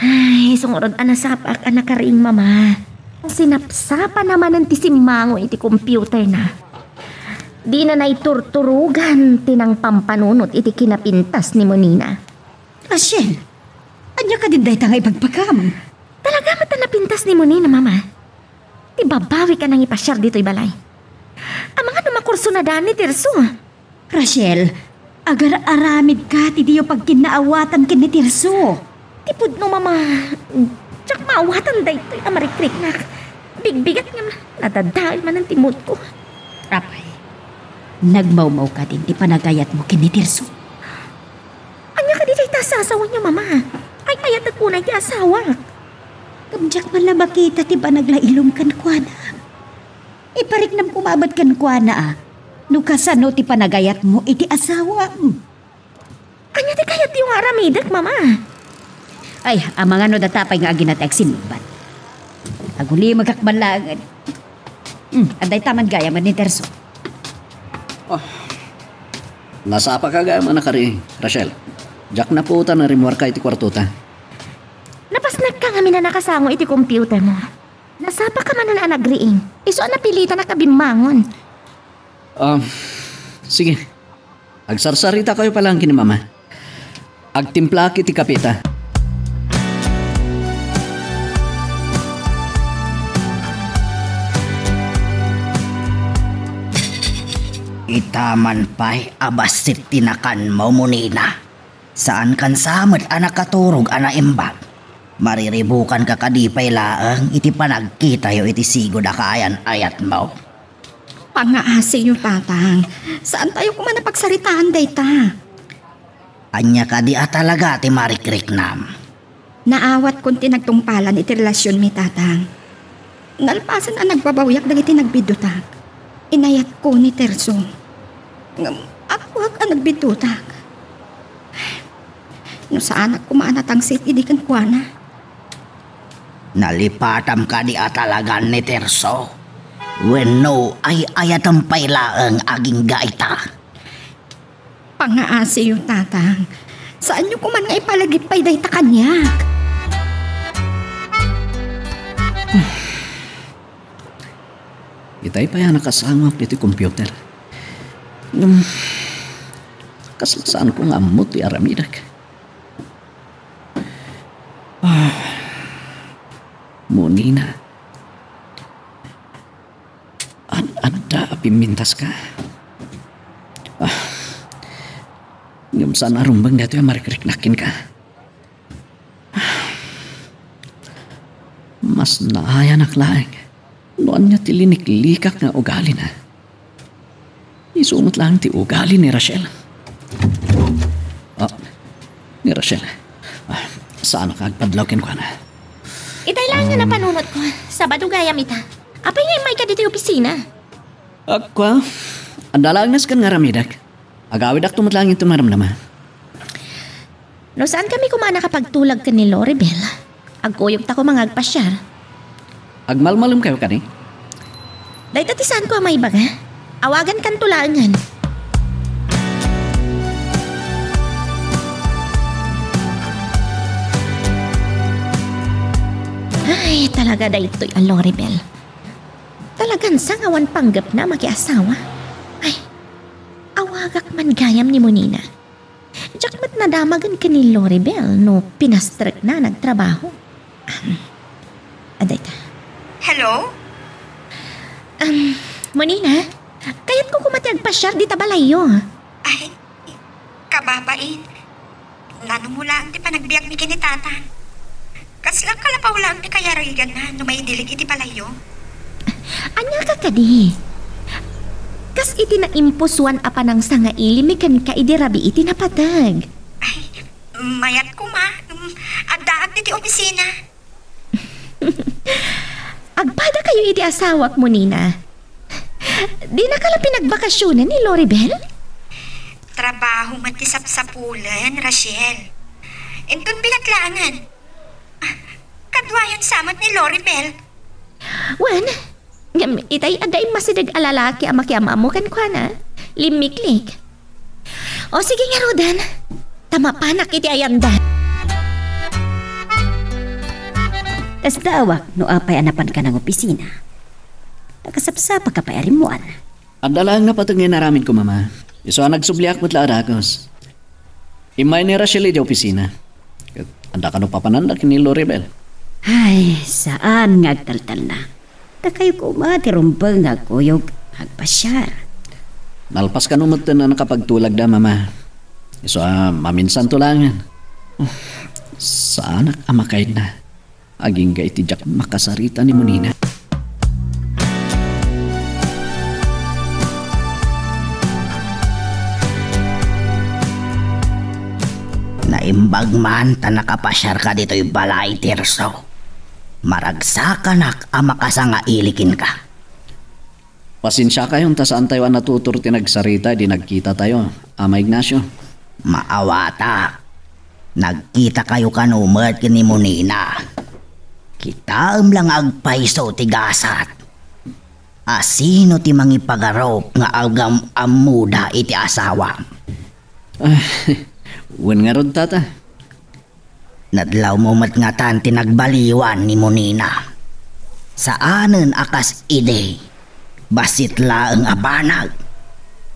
Ay, sumurot a nasapaak a nakariing, Mama. Sinapsapana manen ti simmango iti computerna. Dina naiturturogan ti nangpampanunot iti kinapintas ni Monina. Rachel, ania kadin dayta nga ibagbaga? Talaga met a napintas ni Monina, Mama. Ti babawik a nangipasiar ditoy balay. Amangan no makursunadaan ni Tirso. Rachel, agar-aramidka ti diyo pagkinnaawatan ken ni Tirso. Ti pudno, Mama, diak maawatan daytoy a marikriknak. Bigbigat ngem nadadael manen ti moodko. Apay, nagmawmawka din ti panagayatmo ken ni Tirso? Ania kadi dayta a sasawenyo, Mama? Ay-ayatek unay ti asawak. Ngem diak man la makita ti panaglailom kenkuana. Ipariknam koma met kenkuana a no kasano ti panagayatmo iti asawam. Ania ti kayatyo nga aramidek, Mama? Ay, amangan no data pay nga agina ti agsimmungbat. Agulimegak man laengen. Hmm, adda ita man gayam ni Tirso. Oh. Nasapaka gayam a nakari, Rachel. Diak napuotan a rimmuarka iti kuartota. Napasnekka ngamin a nakasango iti computermo. Nasapaka manen a nagriing. Isu a napilitanak a bimmangon. Um, sige. Agsarsarita kayo pay laeng ken ni Mama. Agtimplaak iti kapeta. Ita man pay a bassit ti nakanmo, Monina. Saankan sa met a nakaturog a naimbag. Mariribukanka kadi pay laeng iti panagkitayo iti sigud a kaayan-ayatmo. Pangaasiyo, Tatang. Saantayo koma a pagsaritaan dayta. Ania kadi a talaga ti marikriknam? Naawatkon ti nagtungpalan iti relasionmi, Tatang. Nalpasen a nagbabawiak dagiti nagbidutak, inayatko ni Tirso. Ngem appoak a nagbidutak. No saanak koma a natangsit idi kenkuana. Nalipatam kadi a talagan ni Tirso? Wenno ay-ayatem pay laeng agingga ita? Pangaasiyo, Tatang. Saanyo koman nga ipalagip pay dayta kaniak. Itay pay a nakasangoak iti computer. Ngem, kasla saanko nga ammo ti aramidek. Ah, Monina. Ad-adda a pimmintaska. Ah, ngem saan a rumbeng daytoy a marikriknak kenka. Mas naayanak laeng no ania ti liniklikak nga ugalina. Isu met laeng ti ugali ni Rachel. Ah, ni Rachel. Ah, saanak a agpadlaw kenkuana. Itay laeng nga napanunotko. Sabado gayam ita. Apay nga immayka ditoy opisina? Akua, adda laeng nasken nga aramidek. Agawidakto met laeng inton maremnama. No saankami koma a nakapagtulag ken ni Loribel, agkuyogta koma nga agpasiar. Agmalmalemkayo kadi? Dayta ti saanko a maibaga. Awagankanto laengen. Ay, talaga daytoy a Loribel. Talagan sangawan panggepna a makiasawa. Ay, awagak man gayam ni Monina. Diak met nadamagen ken ni Loribel no pinastrekna a nagtrabaho. Ahem. Adda ita. Hello? Um, Monina, kayatko koma ti agpasiar dita balayyo. Ay, kababain. Nanumolaang ti panagbiagmi ken ni Tata. Kasla kalapaw laeng ti kayariganna no maidilig iti balayyo. Ania ka kadi? Kas iti naimpusuan a panangsangailimi kenka idi rabii ti napateg. Ay, mayat koma. Mm, addaak ditoy opisina. Agpadakayo iti asawak, Monina. Dinaka la pinagbakasionan ni Loribel? Trabaho met ti sapsapulen, Rachel. Inton bigat laengen. Ah, kaduayon sa met ni Loribel. Wen, ngem itay adda immasideg a lalaki a makiam-ammo kenkuana, limmiklik. O sige ngaruden, ta mapanak iti ayanda. Kasta awak no apay a napanka nang opisina. Nakasapsapaka pay a rimmuar. Adda laeng napateg nga inaramidko, Mama. Isu a nagsubliak met la a dagus. Immay ni Rachel idiay opisina. Ket adda kano papananda ken ni Loribel. Ay, saan nga agtaltalna. Dakayo koma ti rumbeng nga agkuyog agpasiar. Nalpas kano metten a nakapagtulagda, Mama. Isu a maminsanto laengen. Saanak a makaidna. Agingga iti diak makasarita ni Monina. Naimbag man ta nakapasiarka ditoy balay, Tirso. Maragsakanak a makasangaili kenka. Pasensiakayon ta saantayo a natutudo ti nagsarita idi nagkitatayo, Ama Ignacio. Maawatak. Nagkitakayo kano met ken ni Monina. Kitaem la nga agpayso ti gasat. Asino ti mangipagarup nga agam-ammoda iti asawam? Ah, wen ngarud, Tata. Nadlawmo met ngatan ti nagbaliwan ni Monina. Saanen a kas idi, bassit laeng a banag.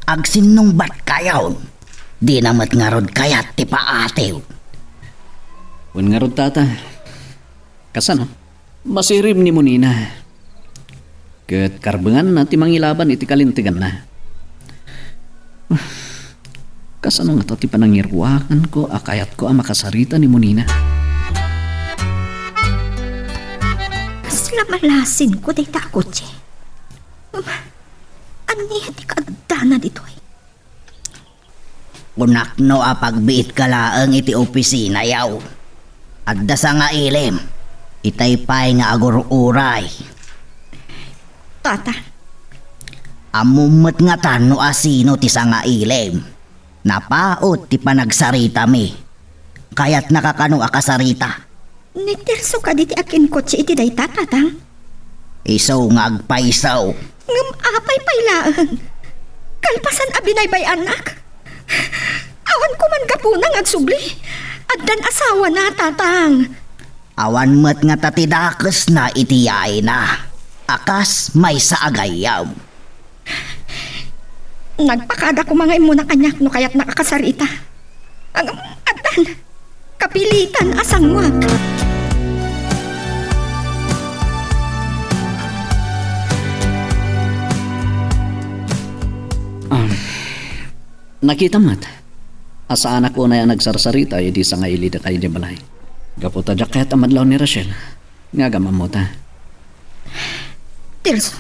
Agsinnungbatkayon, dina met ngarud kayat ti paatiw. Wen ngarud, Tata. Kasano? Masirib ni Monina. Ket karbenganna ti mangilaban iti kalinteganna. Kasano ngata ti panangiruakanko a kayatko a makasarita ni Monina? Kasla malasinko dayta a kotse. Ngem, ania ti kaaddana ditoy? Kunakno a pagbiitka laeng iti opisinayo. Adda sangailim. Itay pay nga agur-uray. Tata. Ammom met ngatan no asino ti sangailim. Napaut ti panagsaritami. Kayatnaka kano a kasarita? Ni Tirso kadi ti akinkotse iti dayta, Tatang? Isu nga agpayso. Ngem apay pay laeng? Kalpasan a binaybay-annak? Awan koman gapuna nga agsubli. Addan asawana, Tatang. Awan met ngata ti dakesna iti yaayna a kas maysa a gayyem. Nagpakada koma nga immuna kaniak no kayatna a kasarita. Ngem addan, kapilitan a sanguak. Ah, nakitam met a saanak unay a nagsarsarita idi sangailidakay idiay balay. Gapu ta diak kayat a madlaw ni Rachel nga agam-ammota. Tirso,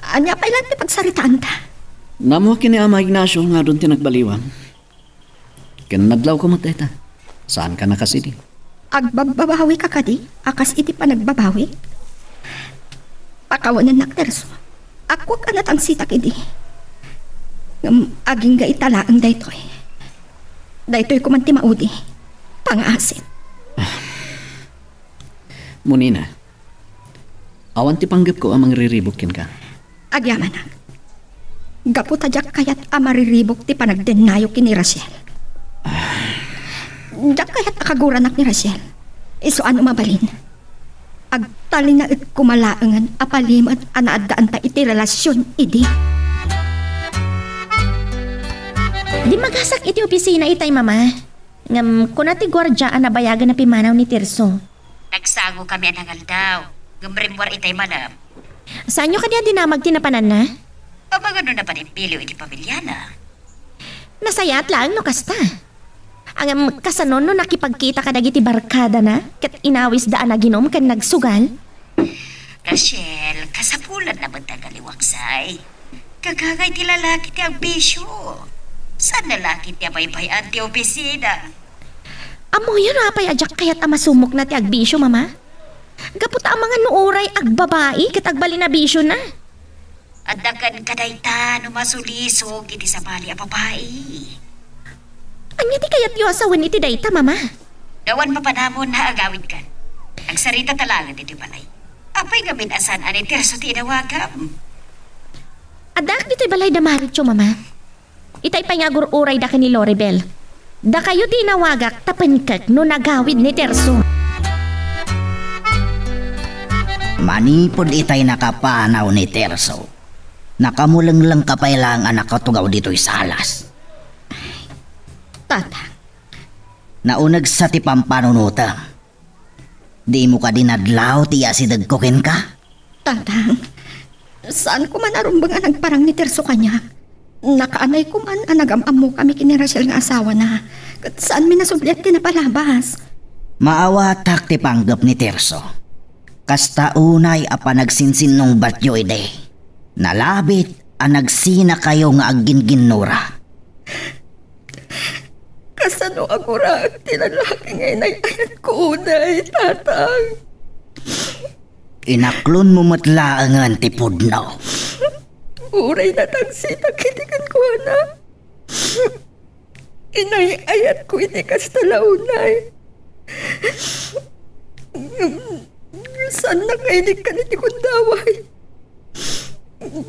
ania pay laeng ti pagsaritaanta? Naammoak ken ni Ama Ignacio nga adun ti nagbaliwan. Ken nadlawko met dayta. Saanka a kas idi? Agbabbabawika kadi a kas iti panagbabawi? Pakawanennak, Tirso. Appoak a natangsitak idi. Ngem agingga ita laeng daytoy. Daytoy koman ti maudi. Pangaasim. Monina, awan ti panggepko a mangriribuk kenka. Agyamanak. Gapu ta diak kayat a mariribuk ti panagdennayo ken ni Rachel. Diak kayat a kaguranak ni Rachel. Isu a no mabalin, agtalinaed koma laengen a palimed a naaddaanta iti relasion idi. Dimmagasak iti opisina itay, Mama. Ngem kuna ti guardia a nabayagen a pimmanaw ni Tirso. Nagsangokami a nangaldaw, ngem rimmuar itay malem. Saanyo kadi a dinamag ti napananna? Amangan no napan immiliw iti pamiliana. Nasayaat laeng no kasta. Ngem kasano no nakipagkita kadagiti barkadana ket inawisda a naginum ken nagsugal? Rachel, kasapulanna met ti agaliwaksay. Kagagay ti lalaki ti agbisio. Saan lalaki ti abaybay-an ti opisina? Ammoyo no apay a diak kayat a masumokna ti agbisio, Mama? Gapu ta amangan no uray agbabai ket agbalin a bisiona. Adda kenka dayta no masulisog iti sabali a babai. Ania ti kayatyo a sawen iti dayta, Mama? Awan papanamon nga agawidkan. Agsaritata laengen ditoy balay. Apay ngamin a saan a ni Tirso ti inawagam? Addaak ditoy balay da Maricho, Mama. Itay pay nga agur-urayda ken ni Loribel. Dakayo ti inawagak tapno agawid ni Tirso. Manipud itay nakapanaw ni Tirso, nakamulenglengka pay laeng a nakatugaw ditoy salas. Tatang. Naunegsa ti pampanunotem. Dimo kadi nadlaw ti asidegko kenka? Tatang, saanko man a rumbeng a nagparang ni Tirso kaniak. Nakaanayko man a nagam-ammokami ken ni Rachel nga asawana, ket saanmi nasubliat ti napalabas. Maawatak ti panggep ni Tirso. Kasta unay a panagsinsinnungbatyo idi. Nalabit a nagsinakayo nga aggingginnura. Kasano a guraek ti lalaki nga inay-ayatko unay, Tatang? Inaklonmo met laengen ti pudno. Uray natangsitak iti kenkuana. Inay-ayatko iti kasta la unay. Saannak nga inikkan iti gundaway.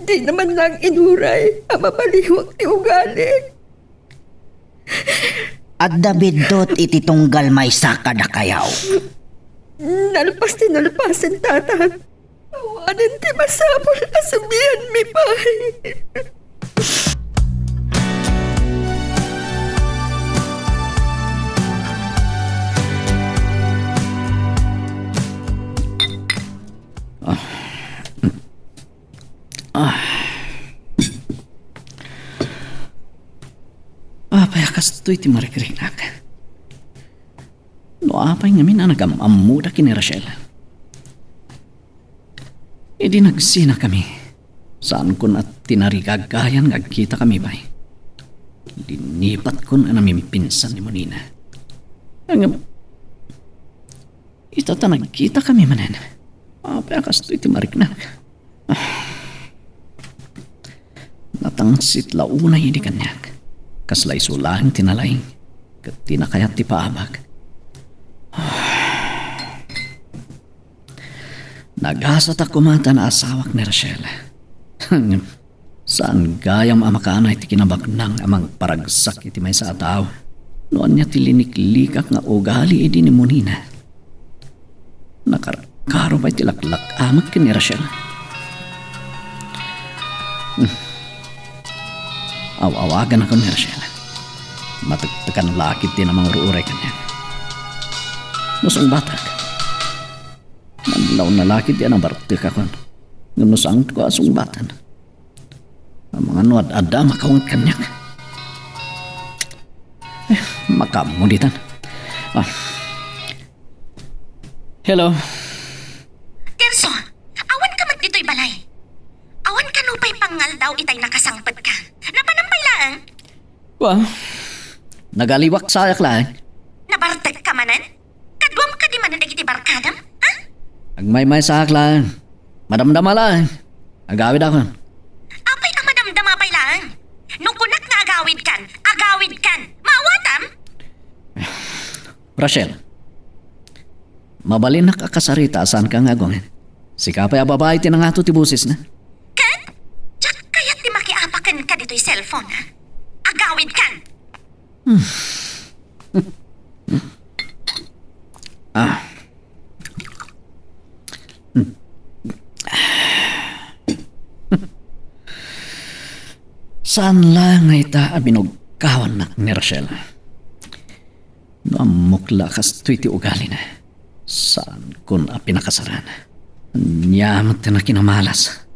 Dina man lang inuray a mabaliwak ti ugali. Adda biddut iti tunggal maysa kadakayo. Nalpas ti nalpasen, Tatang. Awanen ti masapul a sublianmi pay. Ah. Ah. Apay a kastoy ti marikriknak? No apay ngamin a nagam-ammoda ken ni Rachel? Idi nagsinakami, saankon a tinarigagayan nga agkitakami pay. Linipatkon a namimpinsan ni Monina. Ngem, ita ta nagkitakami manen. Apay a kastoy ti mariknak? Ah. Natangsit la unay idi kaniak. Kasla isu laeng ti nalaing, ket dina kayat ti paabag. Ah. Nagasatak koma ta naasawak ni Rachel. Saan gayam a makaanay ti kinabaknang a mangparagsak iti maysa a tao no ania ti liniklikak nga ugali idi ni Monina. Nakarkaro pay ti laklak-amek ken ni Rachel. Hmm. Aw-awaganakon ni Rachel. Matektekan la ketdi a mangur-uray kaniak. No sungbatak, manlawna la ketdi a nabartekakon. Ngem no saanko a sungbatan, amangan no ad-adda a makawnget kaniak. Eh, makaammo ditan. Ah. Hello. Tirso, awan ka met ditoy balay. Awan kano pay pangaldaw itay nakasangpetka. Napanam pay laeng? Wa, nagaliwaksayak laeng. Nabartek ka manen? Kaduam kadi manen dagiti barkadam, ha? Agmaymaysaak laeng. Madamdama laeng. Agawidakon. Apay a madamdama pay laeng? No kunak nga agawidkan, agawidkan. Maawatam? Rachel, mabalinnak a kasarita a saanka nga agungen. Sika pay a babai ti nangato ti bosesna. Ket? Diak kayat ti makiapa kenka ditoy cellphone, ha? Agawidkan! Hmm. Ah. Saan la nga ita a binugkawannak ni Rachel? No ammok la a kastoy ti ugalina, saankon a pinakasaran. Ania met ti nakinamalas?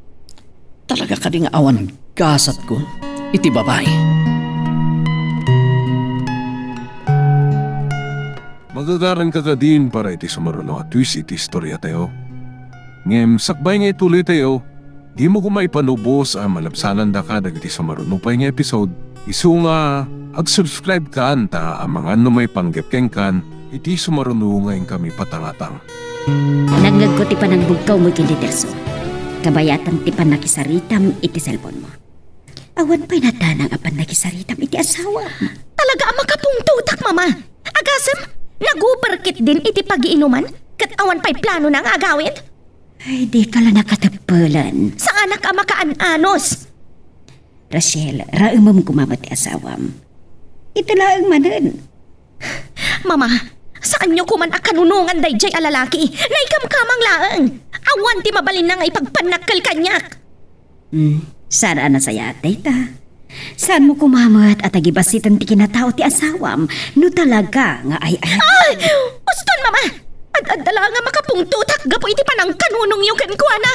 Talaga kadi nga awan gasatko iti babai? Magagaranka kadin para iti sumaruno a twist iti istoriatayo. Ngem sakbay nga ituloytayo, dimo koma ipanubos a malabsanandaka dagiti sumaruno pay nga episode. Isu nga, ag-subscribe kan ta amangan no maipanggep kenkan iti sumaruno nga inkami patangatang. Nangngegko ti panangbugkawmo ken ni Tirso. Kabayatan ti pannakisaritam iti cellphone-mo. Awan pay nadanang a pannakisaritam iti asawa. Talaga a makapungtotak, Mama. Agasem, Naguper ketdin iti pagiinuman, ket awan pay planona nga agawid? Ay, dika la nakatepelen. Saanak a makaan-anos. Rachel, raemem koma met ti asawam. Ita laeng manen. Mama, saanyo koman a kanunongan daydiay a lalaki. Naikamkamang laeng. Awan ti mabalinna nga ipagpannakkel kaniak. Hmm, saan a nasayaat dayta. Saanmo koma met a tagibasiten ti kinatao ti asawam no talaga nga ay-ay. Ay! Uston, Mama! Ad-adda la nga makapungtotak gapu iti panangkanunongyo kenkuana.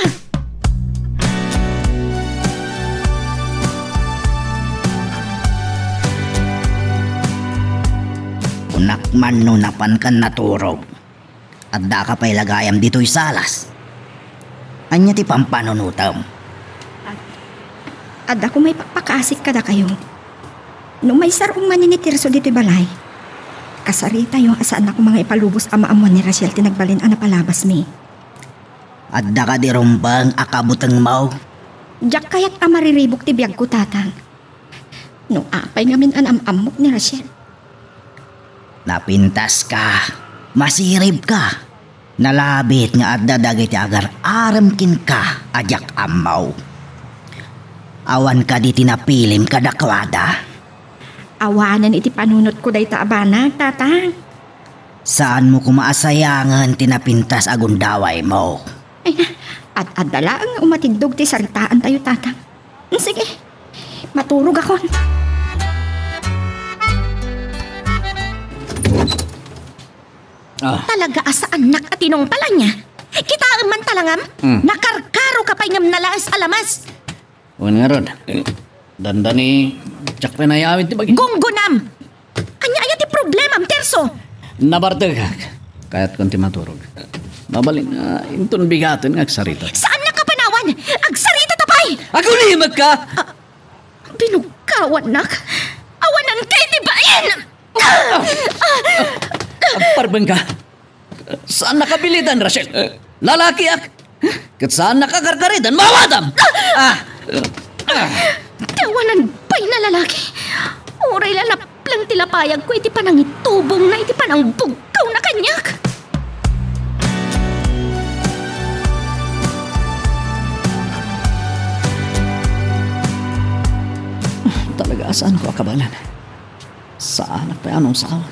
Kunak man no napankan naturog. Addaka pay la gayam ditoy salas. Ania ti pampanunotem? Ad-, adda koma ipakpakaasik kadakayo. No maisar-ong manen ni Tirso ditoy balay, kasaritayo a saanna koma nga ipalubos a maammuan ni Rachel ti nagbalin a napalabasmi. Adda kadi rumbeng a kabutengmo? Diak kayat a mariribuk ti biagko, Tatang. No apay ngamin a naam-ammok ni Rachel? Napintaska, masiribka. Nalabit nga adda dagiti agar-arem kenka a diak ammo. Awan kadi ti napilim kadakuada? Awanen iti panunotko dayta a banag, Tatang. Saanmo koma a sayangen ti napintas a gundawaymo. Ay, ad-adda laeng nga umatiddog ti saritaantayo, Tatang. Sige, maturogakon. Ah. Talaga a saannak a tinungpalanna. Kitaem man talangam, hmm, nakarkaroka pay ngem nalaes a lamas. Wen ngarud, dandani, diak pay nayawid ti bagi. Gunggonam! Ania aya ti problemam, Tirso? Nabartekak. Kayatkon ti maturog. Mabalin, ah, inton bigaten nga agsarita. Saannaka a panawan! Agsaritata pay! Agulimekka! Ah, binugkawannak. Awanan kay ti bain! Agparbengka. Saannaka a pilitan, Rachel. Lalakiak. Ket saannaka a karkaritan, maawatam! Ah! Ti awanan pay a lalaki. Uray la naplang ti lapayagko iti panangitubongna iti panangbugkawna kaniak. Talaga a saanko a kabaelan. Saanak pay a naungsaon.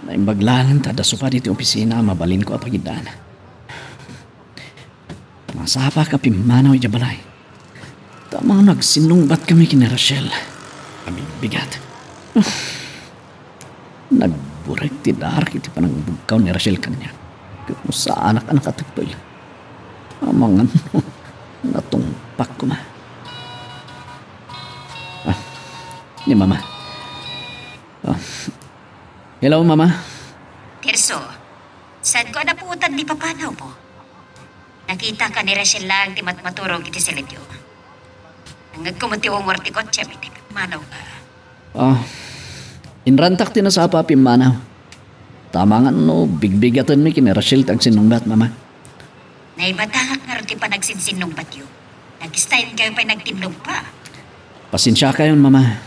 Naimbag laeng ta adda supadi ti opisina a mabalinko a pagiddaan. Masapak a pimmanaw idiay balay. Ta amangan no agsinnungbatkami ken ni Rachel a bigbigat. Nagburek ti darak iti panangbugkaw ni Rachel kaniak. Ket no saanak a nakatepel, amangan no natungpak koma. Ah, ni Mama. Ah. Hello, Mama. Tirso, saanko a napuotan ti papanawmo? Nakitaka ni Rachel laeng ti matmaturog iti silityo. Nangngegko met ti ungor ti kotsem iti pagmanawka. Ah, inrantak ti nasapa a pimmanaw. Ta amangan no bigbigatenmi ken ni Rachel ti agsinnungbat, Mama. Naibatangak ngarud ti panagsinsinnungbatyo. Nagstayenkayo pay nagtinlugpa. Pasensiakayon, Mama.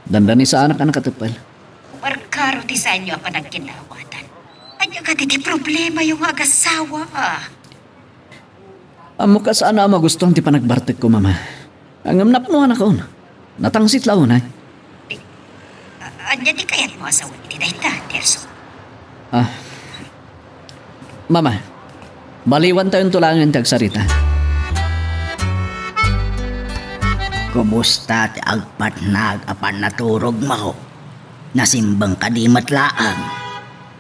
Dandani saanak a nakatepel. Markaro ti saanyo a panagkinnaawatan. Ania kadi ti problemayo nga agasawa? Ammok a saan a magustuan ti panagbartekko, Mama. Ngem napnoanakon. Natangsit la unay. A-, ania ti kayatmo a sawen iti dayta, Tirso? Ah. Mama, baliwantayonto laengen ti agsarita. Kumusta ti agpatnag a pannaturogmo? Nasimbeng kadi met laeng?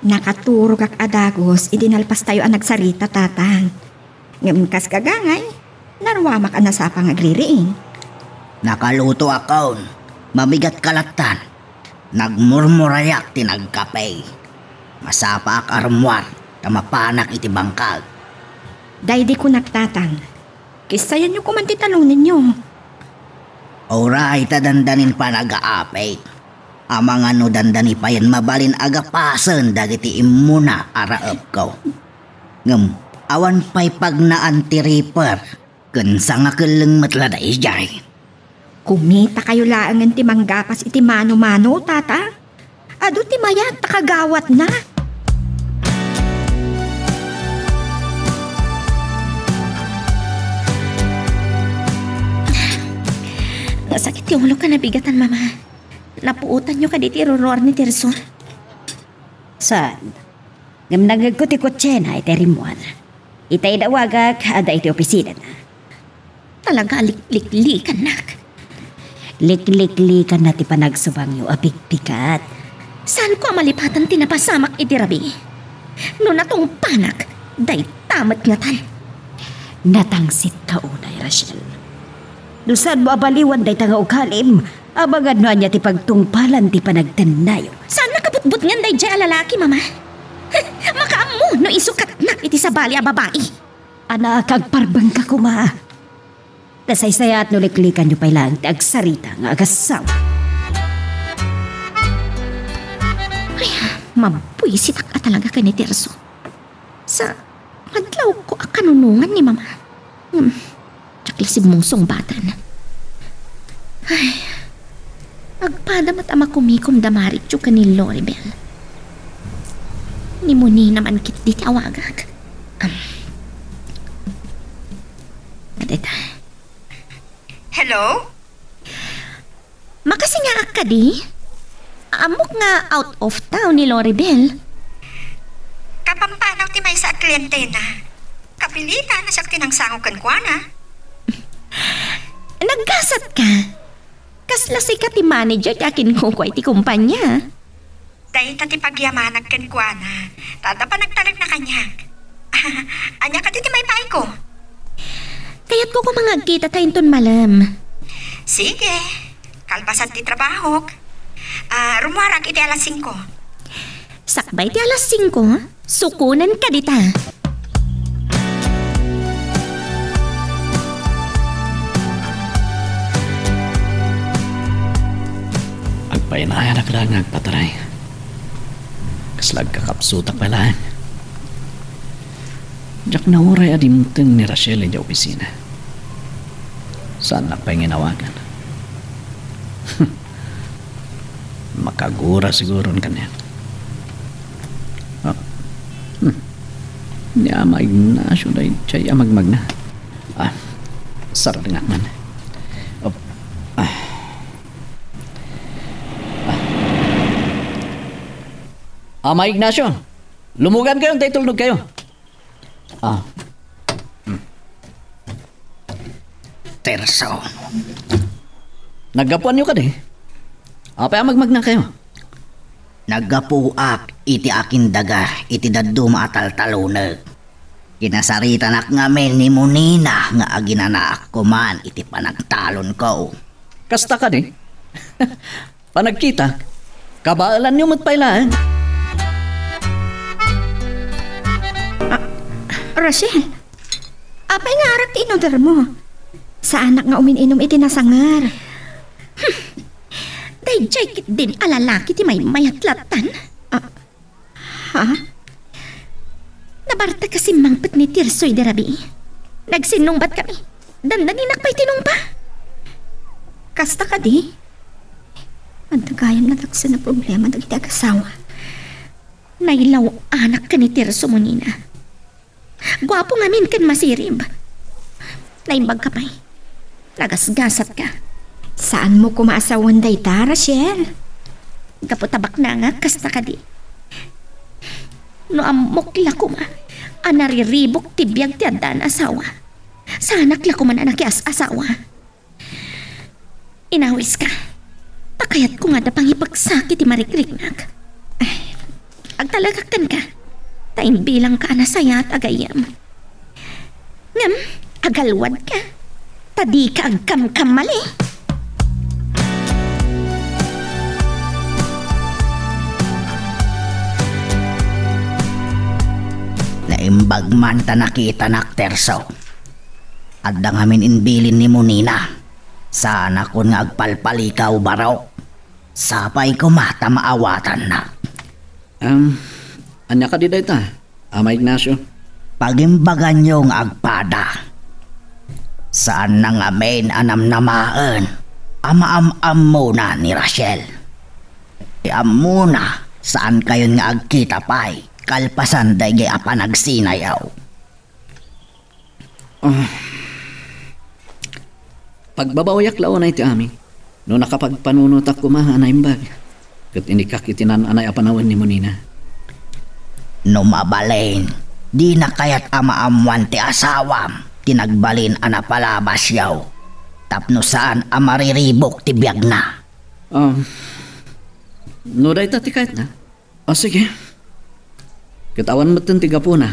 Nakaturogak a dagus idi nalpastayo a nagsarita, Tatang. Ngem kas gagangay, naruamak a nasapa nga agririing. Nakalutoakon, mabigatka lattan. Nagmurmurayak ti nagkape. Masapaak a rummuar ta mapanak iti bangkag. Daydi kunak, Tatang. Kissayanyo koman ti talonenyo. Uray ta dandanin panagaapek. Amangan no dandani payen mabalin a gapasen dagiti immuna a raepko. Ngem awan pay pagnaan ti riper ken sangakelleng met la daydiay. Kumitakayo laengen ti manggapas iti mano-mano, Tata. Adu ti mayat ta kagawatna. Nasakit ti ulok a nabigatan, Mama. Napuotanyo kadi ti iruruar ni Tirso? Saan? Ngem nangngegko ti kotsena iti rimmuar. Ita idawagak, adda iti opisinana. Talaga a likliklikannak. Likliklikanna ti panagsubangyo a bigbigat. Saanko a malipatan ti napasamak iti rabii. No natungpanak, dayta met ngatan. Natangsitka unay, Rachel. No saanmo a baliwan dayta nga ugalim, amangan no ania ti pagtungpalan ti panagtennayo. Saan nakabutbutngan daydiay a lalaki, Mama? Makaammo no isukatnak iti sabali a babai. Anak, agparbengka koma. Nasaysayaat no liklikanyo pay laeng ti agsarita nga agassawa. Ay, mabuisitak a talaga ken ni Tirso. Sa madlawko a kanunongan ni Mama. Hmm, diak la simmusungbatan. Ay, agpada met a makumikom da Maritio ken ni Loribel. Ni Monina man ketdi ti awagak. Am. Adita. Hello? Makasingaak kadi? Ammok nga out of town ni Loribel. Kapampanaw ti maysa a klientena. Kapilitan a siak ti nangsango kenkuana. Naggasat ka. Kasla sika ti manager ti akinkukua iti kumpanya. Dayta ti pagyamanak kenkuana, ta adda panagtalekna kaniak. Ania kadi ti maipaayko? Kayatko koma nga agkitata inton malem. Sige, kalpasan ti trabahok. Ah, rummuarak iti alas singko. Sakbay ti alas singko, sukonen kadita. Agpainayanak laeng nga agpataray. Kasla agkakapsutak pay laeng. Diak nauray a dimteng ni Rachel idiay opisina. Saannak pay nga inawagan. Makagura siguron kaniak. Ah. Hmm. Ni Ama Ignacio daydiay a magmagna. Ah, sardengak man. Op. Ah. Ah. Ama Ignacio, lumugan kayo, tay tulnog kayo. Ah. Hmm. Tirso. Naggapuanyo kadi? Apay a magmagna kayo? Naggapuak iti akindaga iti dadduma a taltalonek. Kinasaritanak ngamin ni Monina nga aginanaak koman iti panagtalonko. Kasta kadi? Panagkitak, kabaelanyo met pay laeng. Ah, Rachel, apay nga arak ti inudermo? Saanak nga umin-inum iti nasanger. Hmm. Daydiay ketdin a lalaki ti maymayat lattan? Ah, Ha? Nabartek a simmangpet ni Tirso idi rabii. Nagsinnungbat kami. Dandaninak pay tinungba. Kasta kadi? Adda gayam nadaksan a problema dagiti agasawa. Nailaw-anak ken ni Tirso, Monina. Guapo ngamin ken masirib. Naimbag ka pay. Nagasgasat ka. Saanmo koma a sawen dayta, Rachel? Gapu ta baknangak kasta kadi. No ammok la koma a nariribuk ti biag ti addaan a asawa, saanak la koma a nakias-asawa. Inawiska. Ta kayatko nga adda pangipagsakit ti marikriknak. Ay, agtalekak kenka. Ta imbilangka a nasayaat a gayyem. Ngem, agalwadka. Ta dika agkamkamali. Naimbag man ta nakitanak, Tirso. Adda ngamin imbilin ni Monina. Saanakon nga agpalpalikaw, barok. Sapay koma ta maawatanna. Am, ania kadi dayta, Ama Ignacio? Pagimbaganyo nga agpada. Saanna ngamin a namnamaen a maam-ammona ni Rachel. Ti Ammona, saankayon nga agkita pay, kalpasan daydi a panagsinayaw. Ah. Pagbabawiak la unay ti amin. No nakapagpanunotak koma a naimbag, ket inikak iti naan-anay a panawen ni Monina. No mabalin, dina kayat a maammuan ti asawam ti nagbalin a napalabasyaw tapno saan a mariribuk ti biagna. Um, no dayta ti kayatna, O, sige. Ket awan metten ti gapuna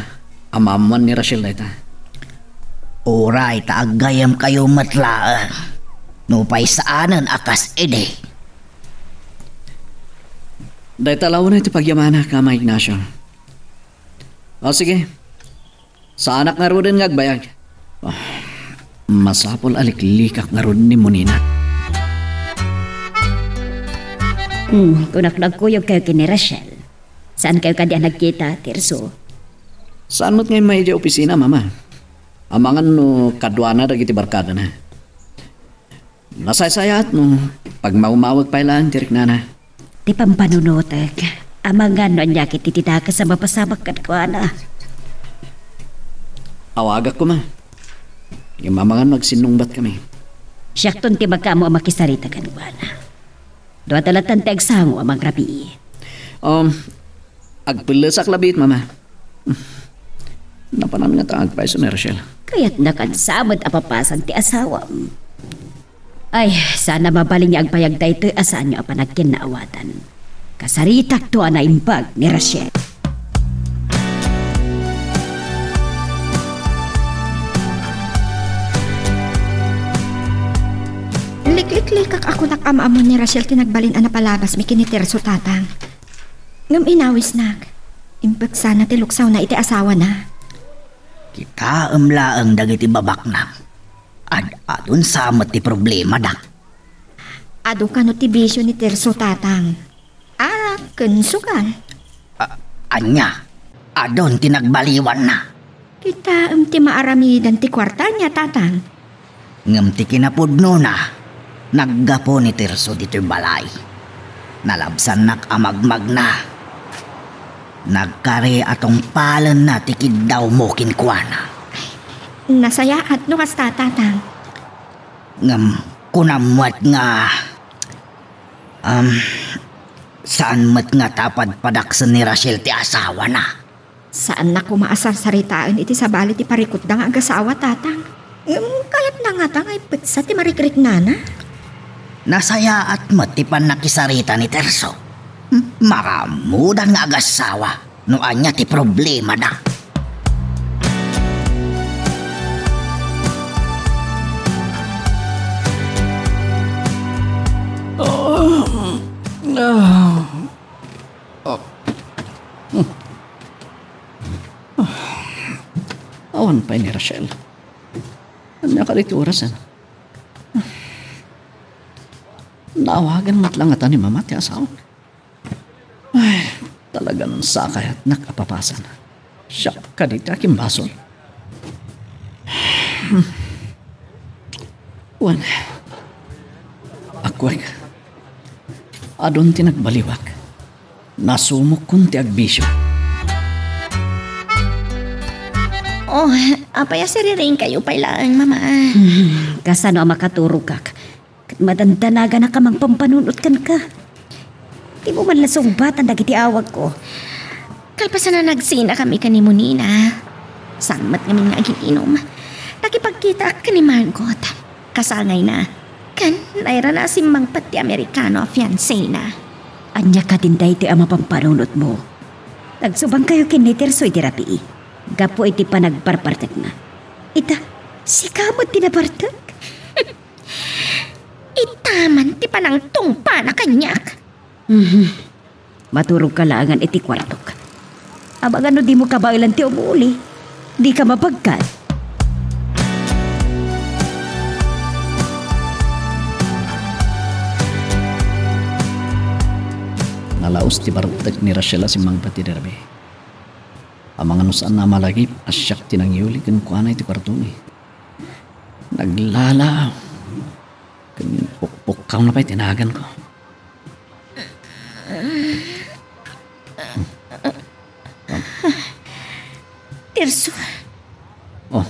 a maammuan ni Rachel dayta. Uray ta aggayemkayo met laeng, nupay saanen a kas idi. Dayta la unay ti pagyamanak, Ama Ignacio. O, sige. Saanak ngaruden nga agbayag. Ah, masapul a liklikak ngarud ni Monina. Hmm, kunak no agkuyogkayo ken ni Rachel. Saankayo kadi a nagkita, Tirso? Saan met nga immay idiay opisina, Mama? Amangan no kaduana dagiti barkadana. Nasaysayaat no pagmawmawek pay laeng ti riknana. Ti pampanunotek, amangan no ania ket iti dakes a mapasamak kenkuana. Awagak koma. Ngem amangan no agsinnungbatkami. Siakton ti makaammo a makisarita kenkuana. Duata lattan ti agsango a mangrabii. Um, Agpellesak labiit, Mama. Napanan ngata nga agpayso ni Rachel. Kayatna kansa met a papasan ti asawam. Ay, saan a mabalin nga agbayag daytoy a saanyo a panagkinnaawatan. Kasaritakto a naimbag ni Rachel. Likliklikak a kunak a maammo ni Rachel ti nagbalin a napalabasmi ken ni Tirso, Tatang. Ngem inawisnak. Imbag sana ti luksawna iti asawana. Kitaem laeng dagiti babaknang. Ad-adun sa met ti problemada. Adu kano ti bisio ni Tirso, Tatang. Arak ken sugal. A-, ania? Adun ti nagbaliwanna. Kitaem ti maaramidan ti kuartana, Tatang. Ngem ti kinapudnona, naggapu ni Tirso ditoy balay. Nalabsannak a magmagna. Nagkari a tungpalenna ti kiddawmo kenkuana. Nasayaat no kasta, Tatang. Ngem kunam met nga, um, saan met nga ta padpadaksen ni Rachel ti asawana. Saanna koma a sarsaritaen iti sabali ti parikutda nga agasawa, Tatang. Ngem kayatna ngata nga ipetsa ti marikriknana? Nasayaat met ti pannakisarita ni Tirso. Hmm? Makaammodan nga agasawa no ania ti problemada. Ah, ah, ah. Hmm. Awan pay ni Rachel. Ania kadi ti orasen? Naawagan met la ngata ni Mama ti asawak. Ay, talagan sakayatnak a papasan. Siak kadi ti akimbasol. Wen, agkuek, adun ti nagbaliwak. Nasumukkon ti agbisio. Oh, apay a siriringkayo pay laeng, Mama? Hmm, kasano a makaturogak? Ket madandanaganak a mangpampanunot kenka. Dimo man la sungbatan dagiti awagko. Kalpasan a nagsinakami ken ni Monina, saan met ngamin nga agiinum, nakipagkitaak ken ni Margot. Kasangayna, ken nairana a simmangpet ti Amerikano a fiancéna. Ania kadin daytoy a mapampanunotmo? Nagsubangkayo ken ni Tirso idi rabii, gapu iti panagparpartekna. Ita, sika met ti napartek? Ita man ti panangtungpana kaniak. Mhm. Maturogka laengen iti kuartok. Amangan no dimo kabaelan ti umuli. Dika mabagkat. Nalaus ti bartek ni Rachel a simmangpet idi rabii. Amangan no saan a malagip a siak ti nangyuli kenkuana iti kuartona. Naglala. Ken pukpukkawna pay ti naganko. Tirso. Oh,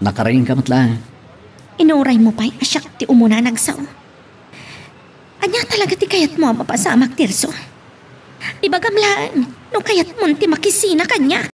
nakariingka met laeng. Inuray mo pay a siak ti umuna a nagsao. Ania talaga ti kayatmo a mapasamak, Tirso? Ibagam laeng no kayatmon ti makisina kaniak.